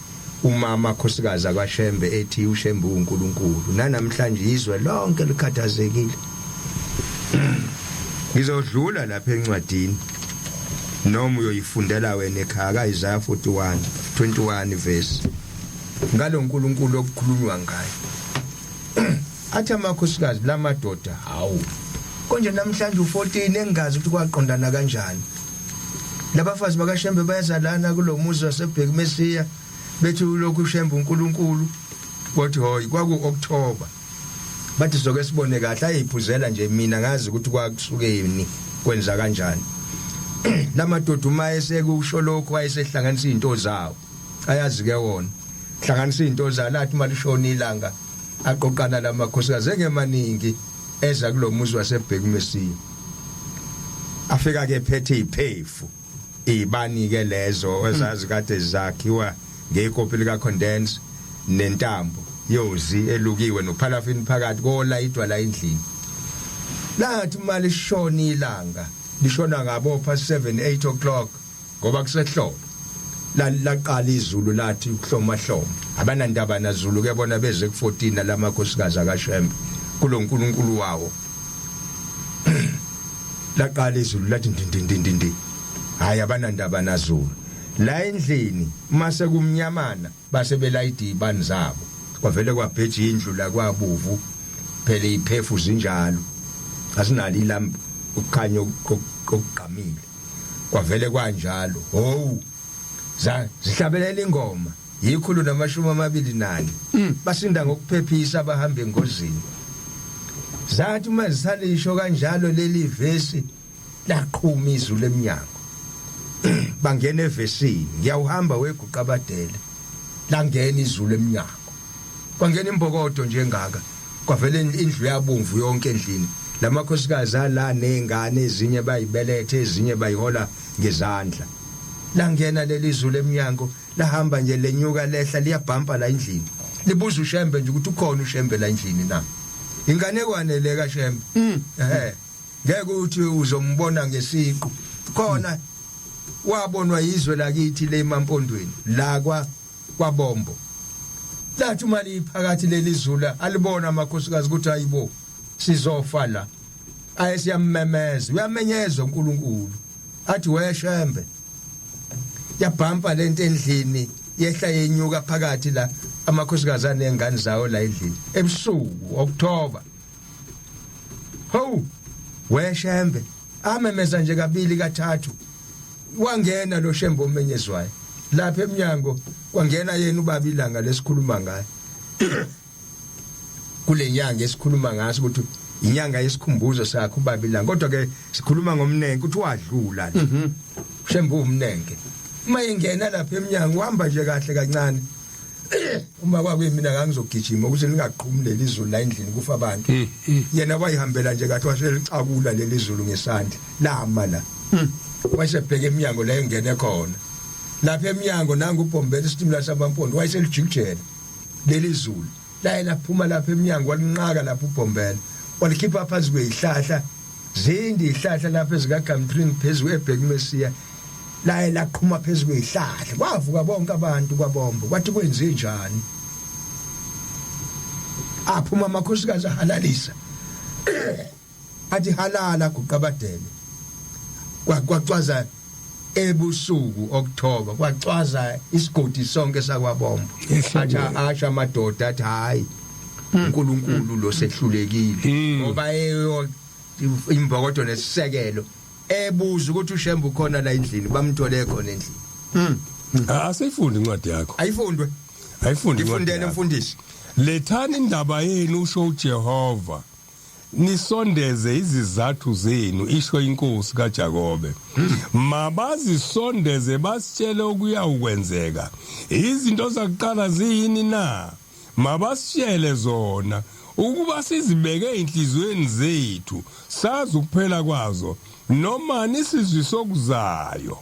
uma amakhosikazi akwaShembe ethi uShembe uNkulunkulu. Nanamhlanje izwe lonke likhathazekile. Ngizodlula lapha encwadini noma uyoyifundela wena ekhaya, kaIsaiah 41 21 verse, ngalo nkulunkulu okukhulunywa ngayo. Athi amakhosikazi lamadoda, hawu, konje namhlanje u14, engazi ukuthi kwaqondana kanjani, labafazi bakaShembe bayazalana kulomuzi wasebheki Mesiya, bethi ulokhu uShembe uNkulunkulu. Kwathi hoyi, kwaku October, bathi soke sibone kahle, ayiphuzela nje. Mina ngazi ukuthi kwakusukeni, kwenza kanjani. Lamadoda uma esekusho lokho ayesehlanganisa izinto zawo, ayazi ke wona, hlanganisa izinto zawo, lathi malishona ilanga aqoqana lamakhosikazi engemaningi, eza kulomuzi wasebheki Mesiya. Afika ke phethe iphefu, izibani ke lezo ezazi kade zakhiwa ngekopi lika condense nentambo yozi elukiwe nophalafini phakathi, kolayidwa la endlini. Lathi uma lishona ilanga, lishona ngabo past 7 8 o'clock, ngoba kusehlobo, laqala izulu, lathi ukuhloma hloma. Abanandaba nazulu ke bona, beze ku14 nalamakhosikazi akaShembe kulonkulunkulu wawo. Laqala izulu, lathi ndindindindi. Hayi, abanandaba nazulu la endlini. Mase kumnyamana, base belayida izibani zabo, kwavele kwabheja indlu la, kwabuvu phela. Iphefu zinjalo, asinalo ilambu, ukukhanya okugqamile, kwavele kwanjalo. Howu, zihlabelela ingoma 124, basinda ngokuphephisa abahamba engozini. Zathi uma zisalisho kanjalo leli vesi, laqhuma izulu eminyango, bangena evesini, ngiyawuhamba weguqa abadele. Langena izulu eminyango, kwangena imbokodo njengaka, kwavela indlu yabomvu yonke endlini. Lamakhosikazi ala nezingane, ezinye bayibelethe, ezinye bayihola ngezandla. Langena leli zulu eminyango, lahamba nje, lenyuka, lehla, liyabhampa la endlini, libuza uShembe nje ukuthi ukhona uShembe la endlini na. Inganekwane le kaShembe, ngeke uthi uzombona ngesiqu khona, wabonwa izwe lakithi le emampondweni la kwa kwaBombo. Lathi uma liphakathi leli zulu alibona amakhosikazi ukuthi hayibo sizofa la. Aye siyamemeza, uyamenyezwa uNkulunkulu. Athi weshembe. Yabhampa lento endlini yehla yenyuka phakathi la amakhosikazi anengane zawo la endlini ebusuku October. Hawu weshembe amemeza nje kabili kathathu wangena lo shembe omenyezwayo lapha eminyango kwangena yena ubaba ilanga lesikhuluma ngayo kulenyanga esikhuluma ngaso ukuthi inyanga yesikhumbuzo sakhe ubaba ilanga kodwa ke sikhuluma ngomnenke ukuthi wadlula la shembe umnenke uma ingena lapha eminyango uhamba nje kahle kancane uma kwakuyimina ngangizogijima ukuthi lingaqhumi leli zulu la endlini kufa abantu hmm, hmm. yena wayihambela nje kahle waselicakula leli zulu ngesandla lama la hmm. wayesebheka eminyango la engene khona lapha eminyango nangu ubhombela isitimela sabampondo wayeselijikijela leli zulu laye laphuma lapha eminyango walinqaka lapha ubhombela walikhipha phansi kwezihlahla zindi ihlahla lapha ezikaGumtree phezulu eBhekimesiya laye laqhuma phezu kwezihlahla kwavuka bonke abantu kwabombo kwathi kwenze njani aphuma amakhosikazi ahalalisa athi halala guqabadele kwacwaza ebusuku October kwacwaza isigodi sonke sakwabombo athi asha amadoda athi hayi uNkulunkulu lo sehlulekile hmm. ngoba eyo imbokodo nesisekelo ebuza ukuthi uShembe ukhona la endlini bamthole khona endlini hmm. Asifundi incwadi yakho ayifundwe ayifundi ngifundele mfundisi lethani indaba yenu usho uJehova nisondeze izizathu zenu isho inkosi kaJakobe mabazisondeze basitshele okuyawukwenzeka izinto zakuqala ziyini na mabasitshele zona ukuba sizibeke enhliziyweni zethu sazi ukuphela kwazo noma nisizwi sokuzayo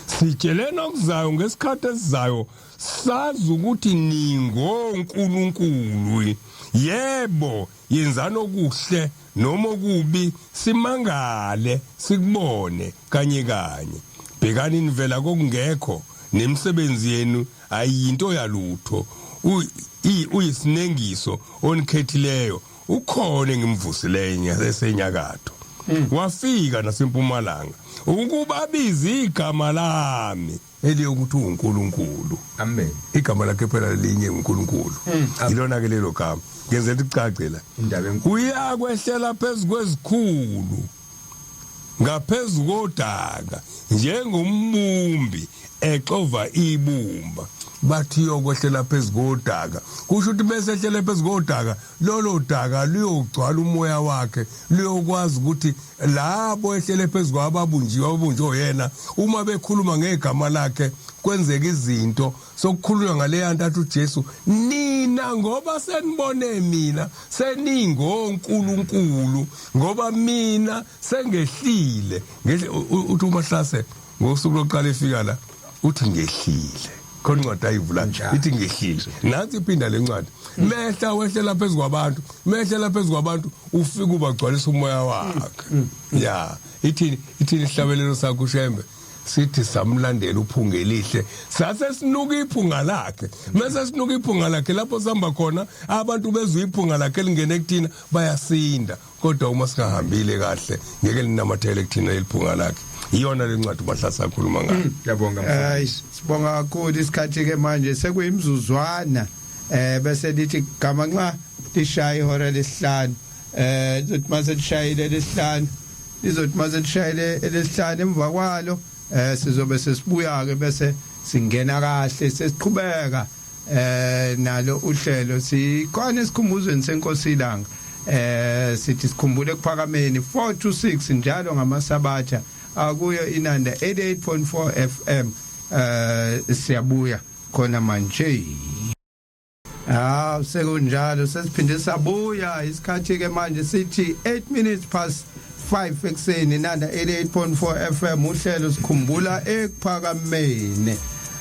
sitsheleni okuzayo ngesikhathi esizayo sazi ukuthi ningonkulunkulu yebo yenzani okuhle noma okubi simangale sikubone kanye kanye bhekani nivela kokungekho nemisebenzi yenu ayinto yalutho uyisinengiso onikhethileyo ukhona engimvusileyo esenyakatho hmm. wafika nasempumalanga ukuba abize igama lami eliyokuthi uNkulunkulu amen igama lakhe phela linye uNkulunkulu hmm. ilona ke lelo gama ngenzela ukuthi kucace la indaba enkulu uyakwehlela phezu kwezikhulu ngaphezu kodaka njengombumbi exova ibumba bathi yokwehlela phezu kodaka kusho ukuthi bese ehlele phezu kodaka lolo daka luyogcwala umoya wakhe luyokwazi ukuthi labo ehlele phezu kwababunjiwe ababunjwe oyena uma bekhuluma ngegama lakhe kwenzeka izinto sokukhulunywa ngaleya nto athi uJesu nina ngoba senibone mina seningonkulunkulu ngoba mina sengehlile ngehle uthi uMahlase ngosuku lokuqala efika la uthi ngehlile khona incwadi ayivula ithi ngehlile nansi iphinda lencwadi mehla wehlela phezu kwabantu mehlela phezu kwabantu ufika ubagcwalisa umoya wakhe ya ithini ithini ihlabelelo sakho ushembe sithi samlandela uphunga elihle sase sinuka iphunga lakhe mase sinuka iphunga lakhe lapho sihamba khona abantu bezwe iphunga lakhe lingene kuthina bayasinda kodwa uma singahambile kahle ngeke linamathele kuthina leliphunga lakhe iyona lencwadi uMahlase akhuluma ngayo hmm, ngiyabonga hayi sibonga kakhulu isikhathi ke manje sekuyimzuzwana eh bese lithi gama nxa lishaya ihora lesihlanu eh lizothi mase lishayile lesihlanu lizothi mase lishayile elesihlanu emva kwalo eh sizobe sesibuya ke bese singena kahle sesiqhubeka eh nalo uhlelo sikhona esikhumbuzweni senkosi ilanga eh sithi sikhumbule ekuphakameni 4 to 6 njalo ngamasabatha akuyo inanda 88.4 FM eh siyabuya khona manje Ah sekunjalo sesiphinde sabuya isikhathi ke manje sithi 8 minutes past 5 ekseni nanda 88.4 FM uhlelo sikhumbula ekuphakameni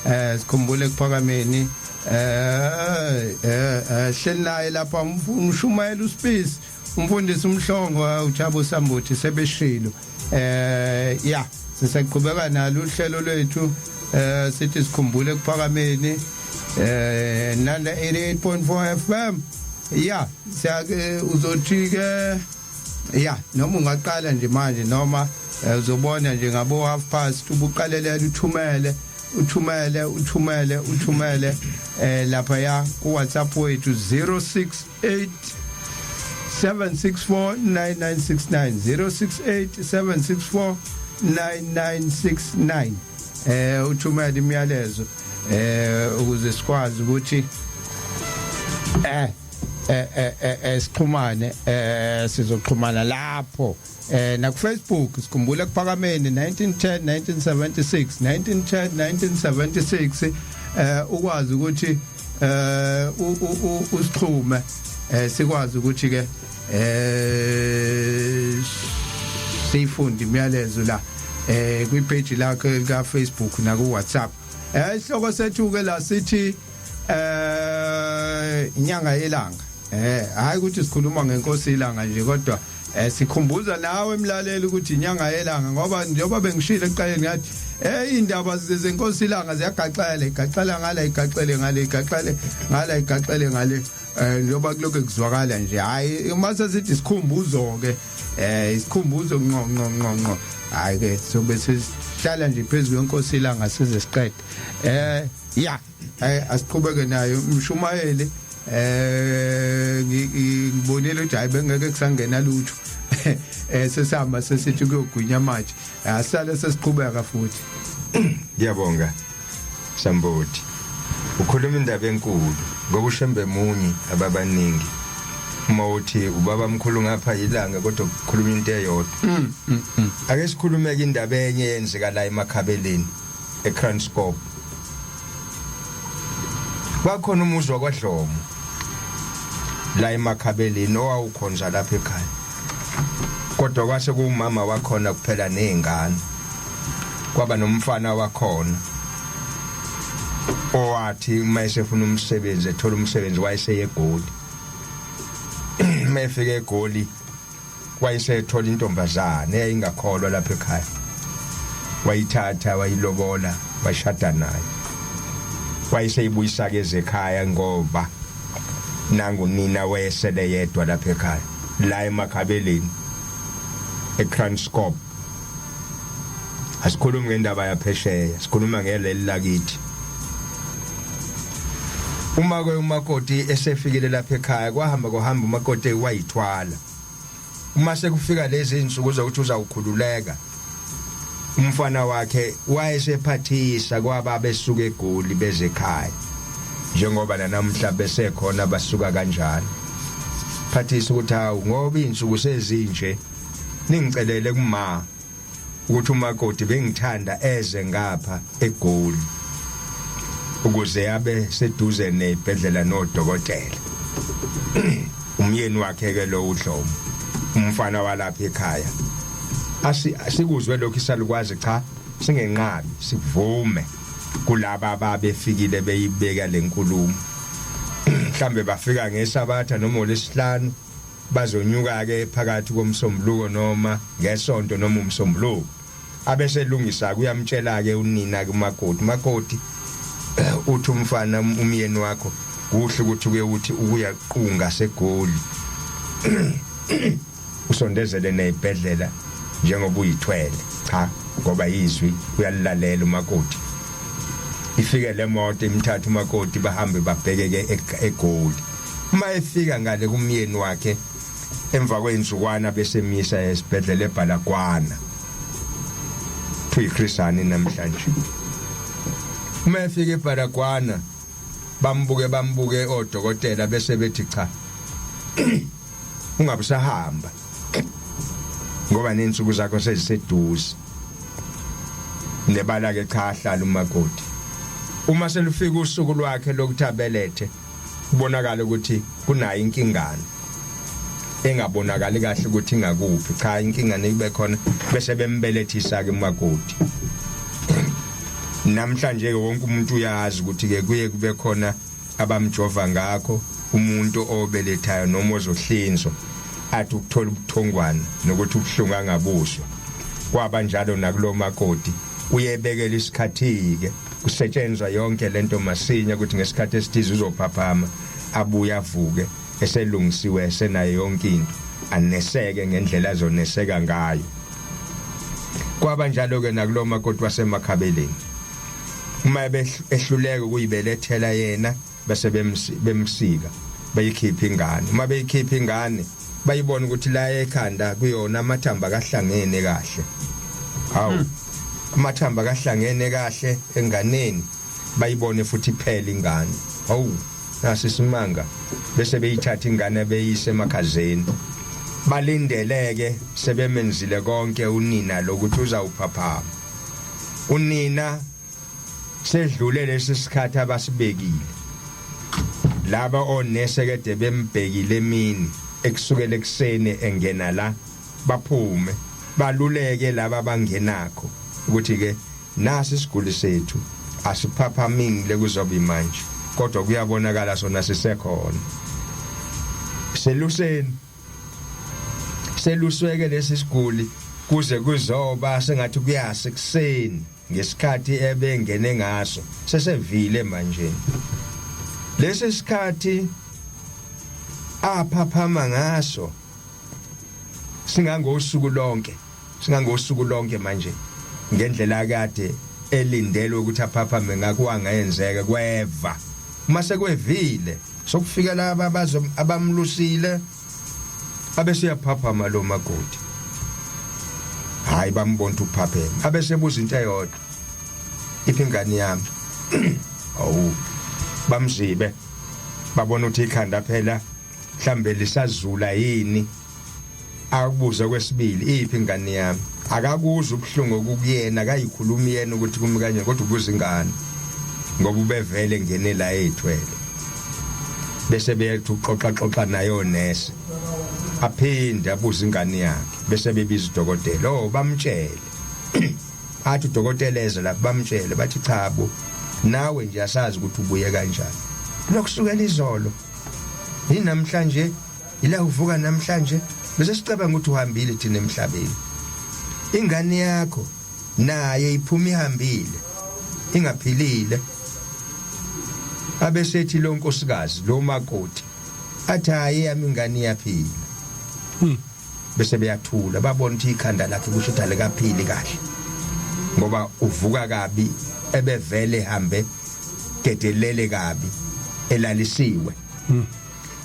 eh sikhumbula ekuphakameni eh eh, eh hleli naye lapha umshumayela uSpace umfundisi umhlongo uJabu Sambuthi sebeshilo eh ya sisaqhubeka nalo uhlelo lwethu eh sithi sikhumbule ekuphakameni Nanda 88.4 FM. Ya, siyake uzothi ke ya noma ungaqala nje manje noma uzobona nje ngabo half past ubuqalelela uthumele uthumele uthumele uthumele lapha ya ku WhatsApp wethu 068 764 9969 068 764 9969. Uthumele imiyalezo ukuze sikwazi ukuthi sixhumane, sizoxhumana lapho na ku Facebook. Sikhumbula kuphakameni 1910 1976 1910 1976, ukwazi ukuthi usixhume, sikwazi ukuthi ke sifunde imiyalezo la kwi page lakhe ka Facebook na ku WhatsApp. Isihloko sethu ke la sithi inyanga yelanga. Hayi ukuthi sikhuluma ngenkosi ilanga nje, kodwa sikhumbuza nawe emlaleli ukuthi inyanga yelanga, ngoba njengoba bengishilo ekuqaleni ngathi indaba zenkosi ilanga ziyagaxela, igaxela ngala, igaxele ngale, igaxele ngala, igaxele ngale, njengoba kulokho kuzwakala nje. Hayi, uma sesithi isikhumbuzo ke, isikhumbuzo ngqo ngqo ngqo ngqo, hayi ke sobe sihlala nje phezulu kwenkosi ilanga size siqede. Ya, asiqhubeke nayo umshumayeli. Ngibonile ukuthi hayi, bengeke kusangena lutho, sesihamba sesithi kuyogwinya manje, asale sesiqhubeka futhi. Ngiyabonga Sambodi, ukhuluma indaba enkulu ngoba uShembe munye, ababaningi. Uma uthi ubaba mkhulu ngapha ilanga, kodwa kukhuluma into eyodwa. Ake sikhulumeke indaba enye eyenzeka la emakhabeleni eKranskop. Kwakhona umuzi wakwaDlomo la emakhabeleni owawukhonza lapha ekhaya, kodwa kwase kuwumama wakhona kuphela nezingane. Kwaba nomfana wakhona owathi uma esefuna umsebenzi ethola umsebenzi, wayeseye eGoli. Uma efika eGoli wayesethola intombazane eyayingakholwa lapha ekhaya, wayithatha, wayilobola, washada nayo, wayeseyibuyisa ke ezekhaya ngoba nangunina wayesele yedwa lapha ekhaya la emakhabeleni eKranskop. Asikhulumi ngendaba yaphesheya, sikhuluma ngeleli lakithi. Uma ke umakoti esefikile lapha ekhaya, kwahamba kuhamba, umakoti wayithwala. Uma sekufika lezi insuku zokuthi uzawukhululeka, umfana wakhe wayesephathisa kwaba besuka eGoli beze ekhaya, njengoba namhla besekhona basuka kanjalo, phathisa ukuthi hawu, ngoba izinsuku sezinje, ningicelele kuma ukuthi umakoti bengithanda eze ngapha eGoli ukuze abe seduze nezibhedlela nodokotela. Umyeni wakhe ke lo uDlomo, umfana walapha ekhaya, asikuzwe lokho isalukwazi, cha, singenqabi, sikuvume kulaba ababefikile beyibeka lenkulumo. Mhlambe bafika ngesabatha noma olesihlanu, bazonyuka ke phakathi komsombuluko noma ngesonto noma umsombuluko, abeselungisa. Kuyamtshela ke unina kumakoti, makoti, uthi umfana umyeni wakho kuhle ukuthi uke uthi ukuyaqunga seGoli, usondezele nezibhedlela njengoba uyithwele. Cha, ngoba izwi uyalilalela umakoti. Ifike le moto, imthatha umakoti, bahambe babheke ke eGoli. Uma efika ngale kumyeni wakhe emva kweinsukwana, bese misa esibhedlela eBhalagwana, kuthiwa iChris namhlanje. Uma efika eBhalagwana, bambuke bambuke odokotela, bese bethi cha, ungabe usahamba ngoba nensuku zakho seziseduze. Nebala ke cha, hlala umakoti. Uma selufika usuku lwakhe lokuthi abelethe, kubonakala ukuthi kunayo inkingana engabonakali kahle ukuthi ingakuphi. Cha, inkinga nibe khona, bese bembelethisa ke umakoti. Namhlanje ke wonke umuntu uyazi ukuthi ke kuye kube khona abamjova ngakho umuntu obelethayo noma ozohlinzwa, athi ukuthola ubuthongwana nokuthi ubuhlungu angabuzwa. Kwaba njalo nakulo makoti, uyebekela isikhathi ke. Kusetshenzwa yonke lento masinya ukuthi ngesikhathi esithize uzophaphama abuye avuke eselungisiwe esenayo yonke into aneseke ngendlela azoneseka ngayo. Kwaba njalo ke nakulo makoti wasemakhabeleni. Uma ehluleka ukuyibelethela yena bese bemsika beyikhipha ingane. Uma beyikhipha ingane bayibona ukuthi la ekhanda kuyona amathamba kahlangene kahle. Hawu. Amathamba kahlangene kahle enganeni bayibone futhi iphela ingane. Hawu nasi isimanga bese beyithatha ingane beyise emakhazeni. Balindeleke sebemenzile konke unina lokuthi uzawuphaphama. Unina sedlule lesi sikhathi abasibekile. Laba onese kade bembhekile emini ekusukela ekuseni engena la baphume baluleke laba abangenakho ukuthi ke nasi isiguli sethu asiphaphamile kuzobe manje kodwa kuyabonakala sona sisekhona. Seluseni selusweke lesi siguli kuze kuzoba sengathi kuyasa ekuseni ngesikhathi ebengene ngaso sesevile manje. Lesi sikhathi aphaphama ngaso singangosuku lonke singangosuku lonke manje ngendlela kade elindelwe ukuthi aphaphame ngakho wangenzeka kweva. Uma sekwevile sokufika laba abazo abamlusile abese uyaphaphama lo makoti. Hayi bambona ukuthi uphapheme abese buza into eyodwa iphi ingane yami? Awu bamzibe babona ukuthi ikhanda phela mhlambe lisazula yini. Akubuze kwesibili iphi ingane yami? Akakuza ubuhlungu okukuyena akayikhulumi yena ukuthi kumi kanjani kodwa ubuza ingane ngoba ubevele ngene la ethwele. Bese bethi uxoxa xoxa nayo nurse aphinde abuze ingane yakhe bese bebiza udokotela. Oh bamtshele. Athi udokotela eze lapha bamtshele bathi cha bo nawe nje asazi ukuthi ubuye kanjani. Lokusukela izolo yinamhlanje ila uvuka namhlanje bese sicabanga ukuthi uhambile thina emhlabeni. Ingane yakho naye iphuma ihambile ingaphilile. Abesethi lo nkosikazi lo makoti athi hayi yami ingane iyaphila. Bese beyathula babona ukuthi ikhanda lakhe kusho ukuthi alikaphili kahle ngoba uvuka kabi ebevele ehambe gedelele kabi elalisiwe.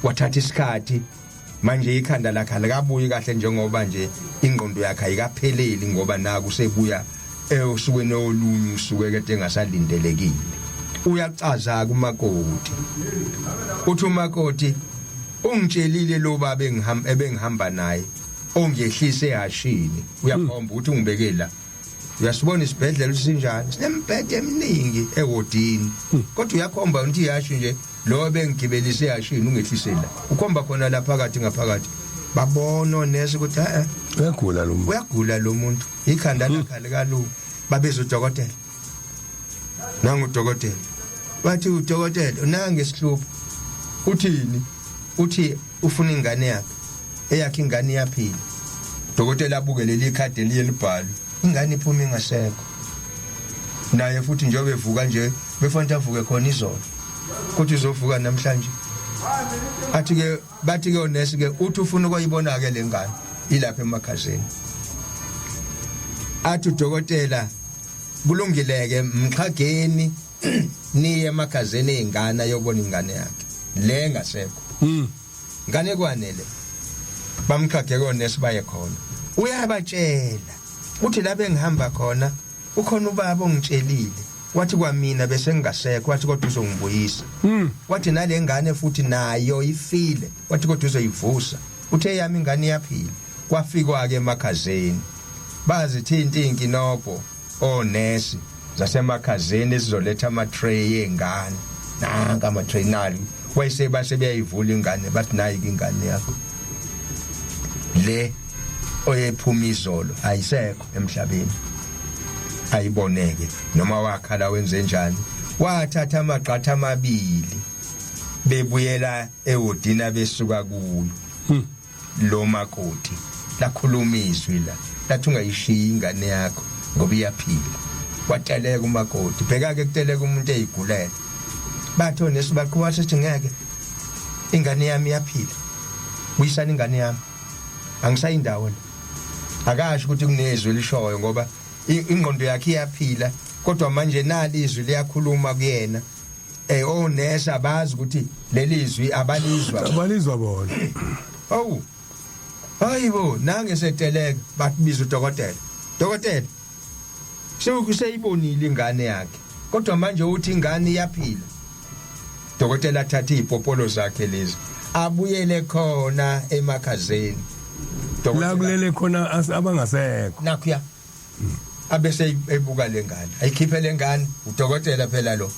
Wathatha isikhathi manje ikhanda lakhe alikabuyi kahle njengoba nje ingqondo yakhe ayikapheleli ngoba naku sebuya osukwini olunye usuke kade engasalindelekile. Uyacaza kumakoti uthi umakoti ungitshelile lo baba engihamba ebengihamba naye ongehlise ehashini uyakhomba ukuthi ungibeke la. Uyasibona isibhedlela sinjani sinembhede eminingi ewodini kodwa uyakhomba ukuthi ihashi nje lo bengigibelise ehashini ungehlise la ukhomba khona la phakathi ngaphakathi. Babona onesi ukuthi eh uyagula lo muntu. Uyagula lo muntu ikhanda lakhe alikalungi. Babiza udokotela. Nangu udokotela. Bathi udokotela unange isihlupho. Uthini? Uthi ufuna ingane yakhe. Eyakhe ingane iyaphila. Dokotela abuke leli khadi eliye libhalwe. Ingane iphuma ingasekho. Naye futhi njengoba evuka nje befanele avuke khona izolo. Kodwa uzovuka namhlanje. Athi ke bathi ke onesi ke uthi ufuna ukuyibona ke lengane ilapha emakhazeni. Athi udokotela kulungileke mxhageni niye emakhazeni ezingane ayobona ingane yakhe le ngasekho. Ngane kwanele. Bamxhage konesi baye khona. Uyabatshela uthi la bengihamba khona ukhona ubaba ongitshelile wathi kwamina bese ngingasekho wathi kodwa uzongibuyisa. Wathi nale ngane futhi nayo ifile wathi kodwa uzoyivusa. Uthe yami ingane iyaphila. Kwafikwa ke emakhazeni bazithinta inkinobho onesi zasemakhazeni esizoletha ama tray engane. Nanka ama tray nali wayese base beyayivula ingane bathi nayi ingane yakho le oyephuma izolo ayisekho emhlabeni. Ayiboneke noma wakhala wenze njani wathatha amagqatha amabili bebuyela ewodina besuka kulo. Lo makoti lakhuluma izwi la lathi ungayishiyi ingane yakho ngoba iyaphila. Kwateleka umakoti, bheka ke kuteleka umuntu eyigulela. Bathi onesi baqhuba sethi ngeke ingane yami iyaphila. Buyisana ingane yami. Angisayindawo la. Akasho ukuthi kunezwi elishoyo ngoba ingqondo yakhe iyaphila kodwa manje nali izwi liyakhuluma kuyena. Onesi abazi ukuthi leli zwi abalizwa. Abalizwa bona. Awu. Hayibo nange seteleka bakubiza udokotela. Dokotela. Sekuseyibonile ingane yakhe. Kodwa manje uthi ingane iyaphila. Dokotela athathe izipopolo zakhe lezi. Abuyele khona emakhazeni. La kulele khona abangasekho. Nakhuya. Abese ebuka lengane. Ayikhiphe lengane udokotela phela lo.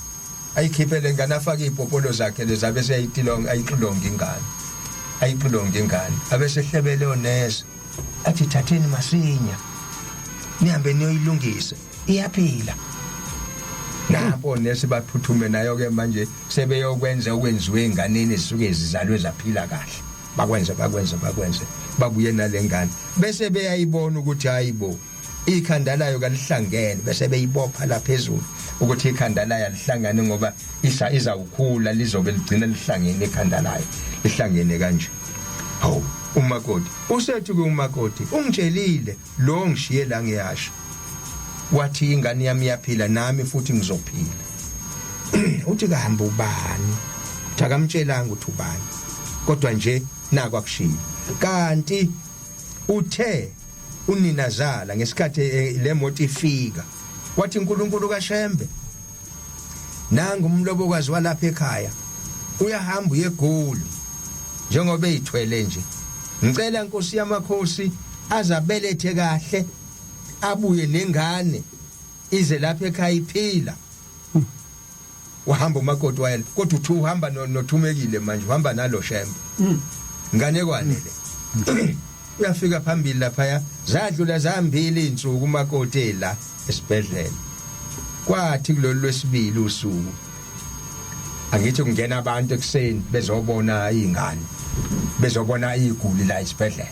Ayikhiphe lengane afake izipopolo zakhe lezi abese ayitilonga ayixilonga ingane. Ayixilonga ingane. Abese hlebele onesi. Athi thatheni masinya. Nihambe niyoyilungisa. Iyaphila. Nabo nesi baphuthume nayo ke manje sebeyokwenza okwenziwe enganeni ezisuke zizalwe zaphila kahle. Bakwenze bakwenze bakwenze babuye nalengane bese beyayibona ukuthi hayibo ikhanda layo kalihlangene bese beyibopha la phezulu ukuthi ikhanda layo alihlangane ngoba isa izawukhula lizobe ligcina lihlangene ikhanda layo lihlangene kanje. Hawu umakoti usethi ke umakoti ungitshelile lo ngishiye la ngiyasha wathi ingane yami iyaphila nami futhi ngizophila. Uthi kahamba ubani? Uthi akamtshelanga ukuthi ubani kodwa nje naku akushilo. Kanti uthe uninazala ngesikhathi le moto ifika wathi uNkulunkulu kaShembe nangu umlobokazi walapha ekhaya uyahamba uye eGoli njengoba eyithwele nje, ngicela Nkosi yamakhosi azabelethe kahle abuye nengane ize lapha ekhaya iphila. Wahamba umakoti wayela kodwa uthi uhamba nothumekile manje uhamba nalo Shembe. Ngane kwane le. Uyafika phambili lapha zadlula zambili insuku umakoti la esibhedlela. Kwathi kulolu lwesibili usuku angithi kungena abantu ekseni bezobona izingane bezobona iguli la esibhedlela.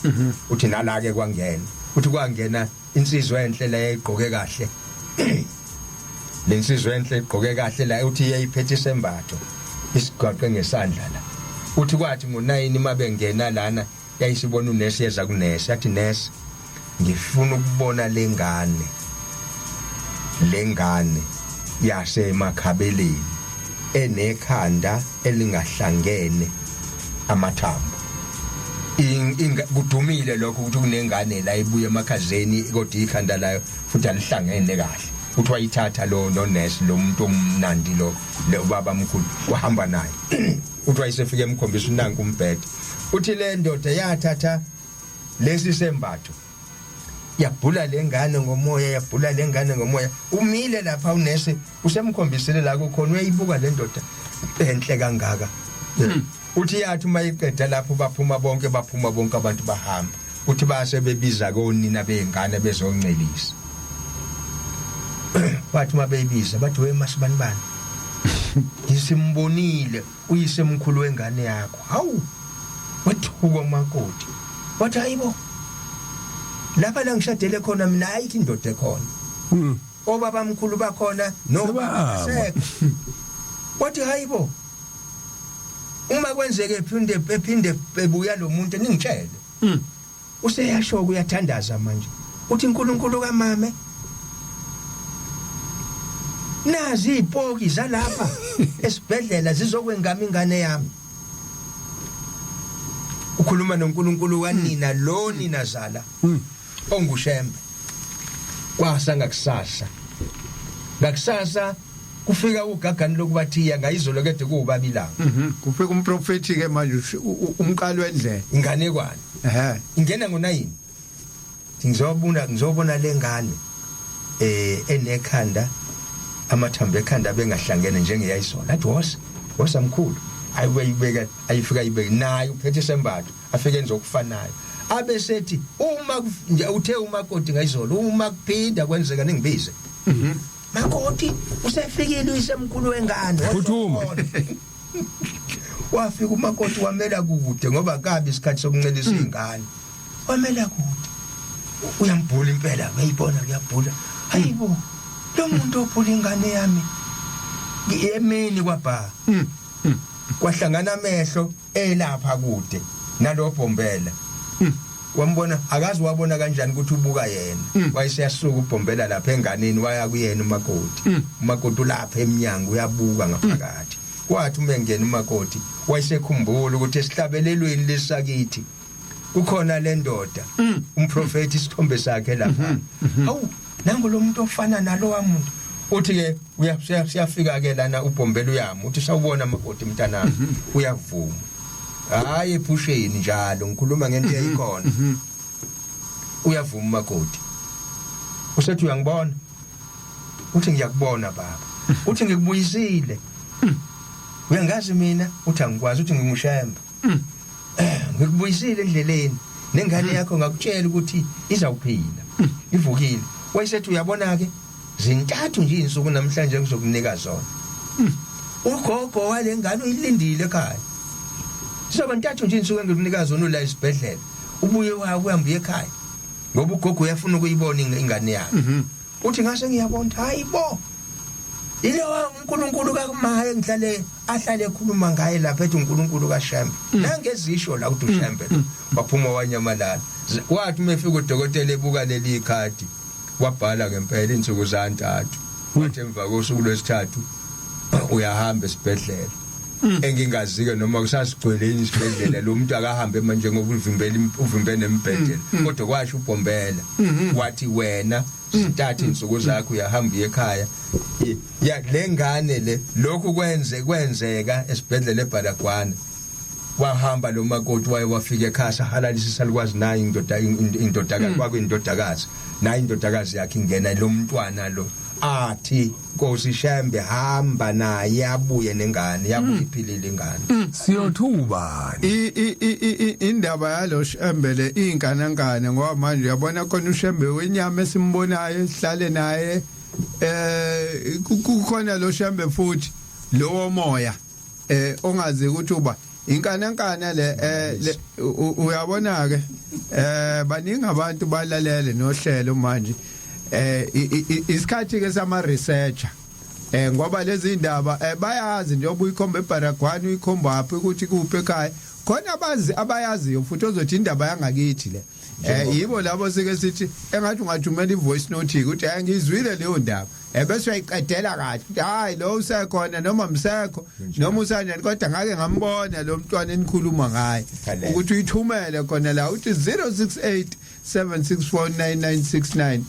Uthi nala ke kwangena, uthi kwangena insizwa enhle la yayigqoke kahle. Lensizwa enhle igqoke kahle la uthi yayiphethe isembatho isigwaqe ngesandla la. Uthi kwathi ngo9 mabengena lana yayisibona unesi yeza kunesi yathi nesi ngifuna ukubona lengane lengane yasemakhabeleni enekhanda elingahlangene amathambo. Kudumile lokho ukuthi kunengane la ibuye emakhazeni kodwa ikhanda layo futhi alihlangene kahle. Uthi wayithatha lo no nurse lo muntu omnandi lo lo baba mkhulu wahamba naye. Uthi wayesefika emkhombisa unanku umbhede. Uthi le ndoda yathatha lesi sembatho yabhula lengane ngomoya, yabhula lengane ngomoya. Umile lapha unesi usemkhombisile la kukhona uyayibuka le ndoda enhle kangaka. Uthi yathi uma iqeda lapho baphuma bonke, baphuma bonke abantu bahamba. Uthi base bebiza konina bezingane bezoncelisa. Bathi uma beyibiza bathi we masibani bani ngisimbonile uyise mkhulu wengane yakho. Hawu, wethuka umakoti wathi hayibo lapha la ngishadele khona mina ayikho indoda ekhona. Obaba mkhulu bakhona Sebahamba. Sekho. Wathi hayibo uma kwenzeke ephinde ephinde ebuya lo muntu ningitshele. Useyasho uyathandaza manje uthi uNkulunkulu kamame nazi izipoki zalapha esibhedlela zizokwengama ingane yami. Ukhuluma noNkulunkulu kanina lo nina zala onguShembe. Kwasa ngakusasa ngakusasa kufika ugagani lokubathiya ngayizolo kade kuwubabilanga. Kufika umprofeti ke manje umqalo wendlela. Inganekwane. Ingena ngo9 ngizobona ngizobona lengane enekhanda amathambo ekhanda bengahlangene njengeyayisona. Athi wosa wosa mkhulu, ayibeka ayifika ayibeke naye uphethe isembatho afike enze okufanayo. Abesethi uma nje uthe umakoti ngayizolo uma kuphinda kwenzeka ningibize. Makoti usefikile uyisemkhulu wengane. Phuthuma. Wafika umakoti wamela kude ngoba kabi isikhathi sokuncelisa izingane. Wamela kude. Uyambhula impela uyayibona uyabhula. Hayibo. Lo muntu ophula ingane yami emini kwabha. Kwahlangana amehlo elapha kude nalobhombela. Wambona, akazi wabona kanjani ukuthi ubuka yena. Wayeseyasuka ubhombela lapha enganeni, waya kuyena umakoti. Umakoti ulapha eminyango, uyabuka ngaphakathi. Kwathi uma engena umakoti, wayesekhumbula ukuthi esihlabelelweni lesakithi kukhona le ndoda, umprofeti, isithombe sakhe lapha. Hawu, nangu lo muntu ofana nalowa muntu. Uthi ke siyafika ke lana, ubhombela uyami, uthi sawubona makoti mntanami. Uyavuma. Hayi, ephusheni njalo ngikhuluma ngento eyikhona. Uyavuma makoti. Usethi uyangibona? Uthi ngiyakubona baba. Uthi ngikubuyisile. Uyangazi mina? Uthi angikwazi. Uthi nginguShembe. Ngikubuyisile endleleni nengane yakho, ngakutshela ukuthi izawuphila, ivukile. Wayesethi uyabona ke, zintathu nje insuku namhlanje ngizokunika zona. Ugogo walengane uyilindile ekhaya. Sizoba ntathu nje insuku engikunika zona ula esibhedlela, ubuye uhambe uye ekhaya, ngoba ugogo uyafuna ukuyibona ingane yakhe. Uthi ngase ngiyabona, hayi bo, yilowa uNkulunkulu kakumaye ngihlale ahlale ekhuluma ngaye lapha, ethi uNkulunkulu kaShembe. Nangezisho la uthi uShembe lo waphuma wanyamalala. Wathi uma efika udokotela ebuka leli ikhadi, wabhala ngempela insuku zantathu. Wathi emva kosuku lwesithathu uyahamba esibhedlela. Engingazike noma kusasigcwele yini isibhedlela, lo muntu akahambe manje ngoba uvimbela, uvimbe nembhedlela. Kodwa kwasho ubhombela, wathi wena zintathu insuku zakho, uyahamba uye ekhaya. Ya, le ngane le, lokhu kwenze kwenzeka esibhedlela eBaragwanath. Wahamba lo makoti, waye wafika ekhaya, sahalalisa isalukazi, nayi indoda, indodakazi, kwakuyindodakazi, nayi indodakazi yakhe ingena, lo mntwana lo athi, "Nkosi Shembe, hamba naye abuye nengane." Yabuye iphilile ingane. Siyothubani? Indaba yalo Shembe le inkanankana, ngoba manje uyabona khona uShembe wenyama esimbonayo sihlale naye, kukhona lo Shembe futhi lowo moya ongazi ukuthi uba inkanankana le. Uyabona ke, baningi abantu balalele nohlelo manje. Isikhathi ke sama researcher, ngoba lezi indaba bayazi njengoba uyikhomba eBaragwanath, uyikhomba aphi ukuthi kuphi ekhaya khona, abazi abayaziyo futhi ozothi indaba yangakithi le. Yibo labo sike sithi engathi ungathumela ivoice note ukuthi hayi, ngizwile leyo ndaba, bese uyayiqedela kahle ukuthi hayi, lo usekhona noma msekho noma usanjani, kodwa ngake ngambona lo mntwana enikhuluma ngaye. Khalela. Ukuthi uyithumele khona la, uthi 068 7649969,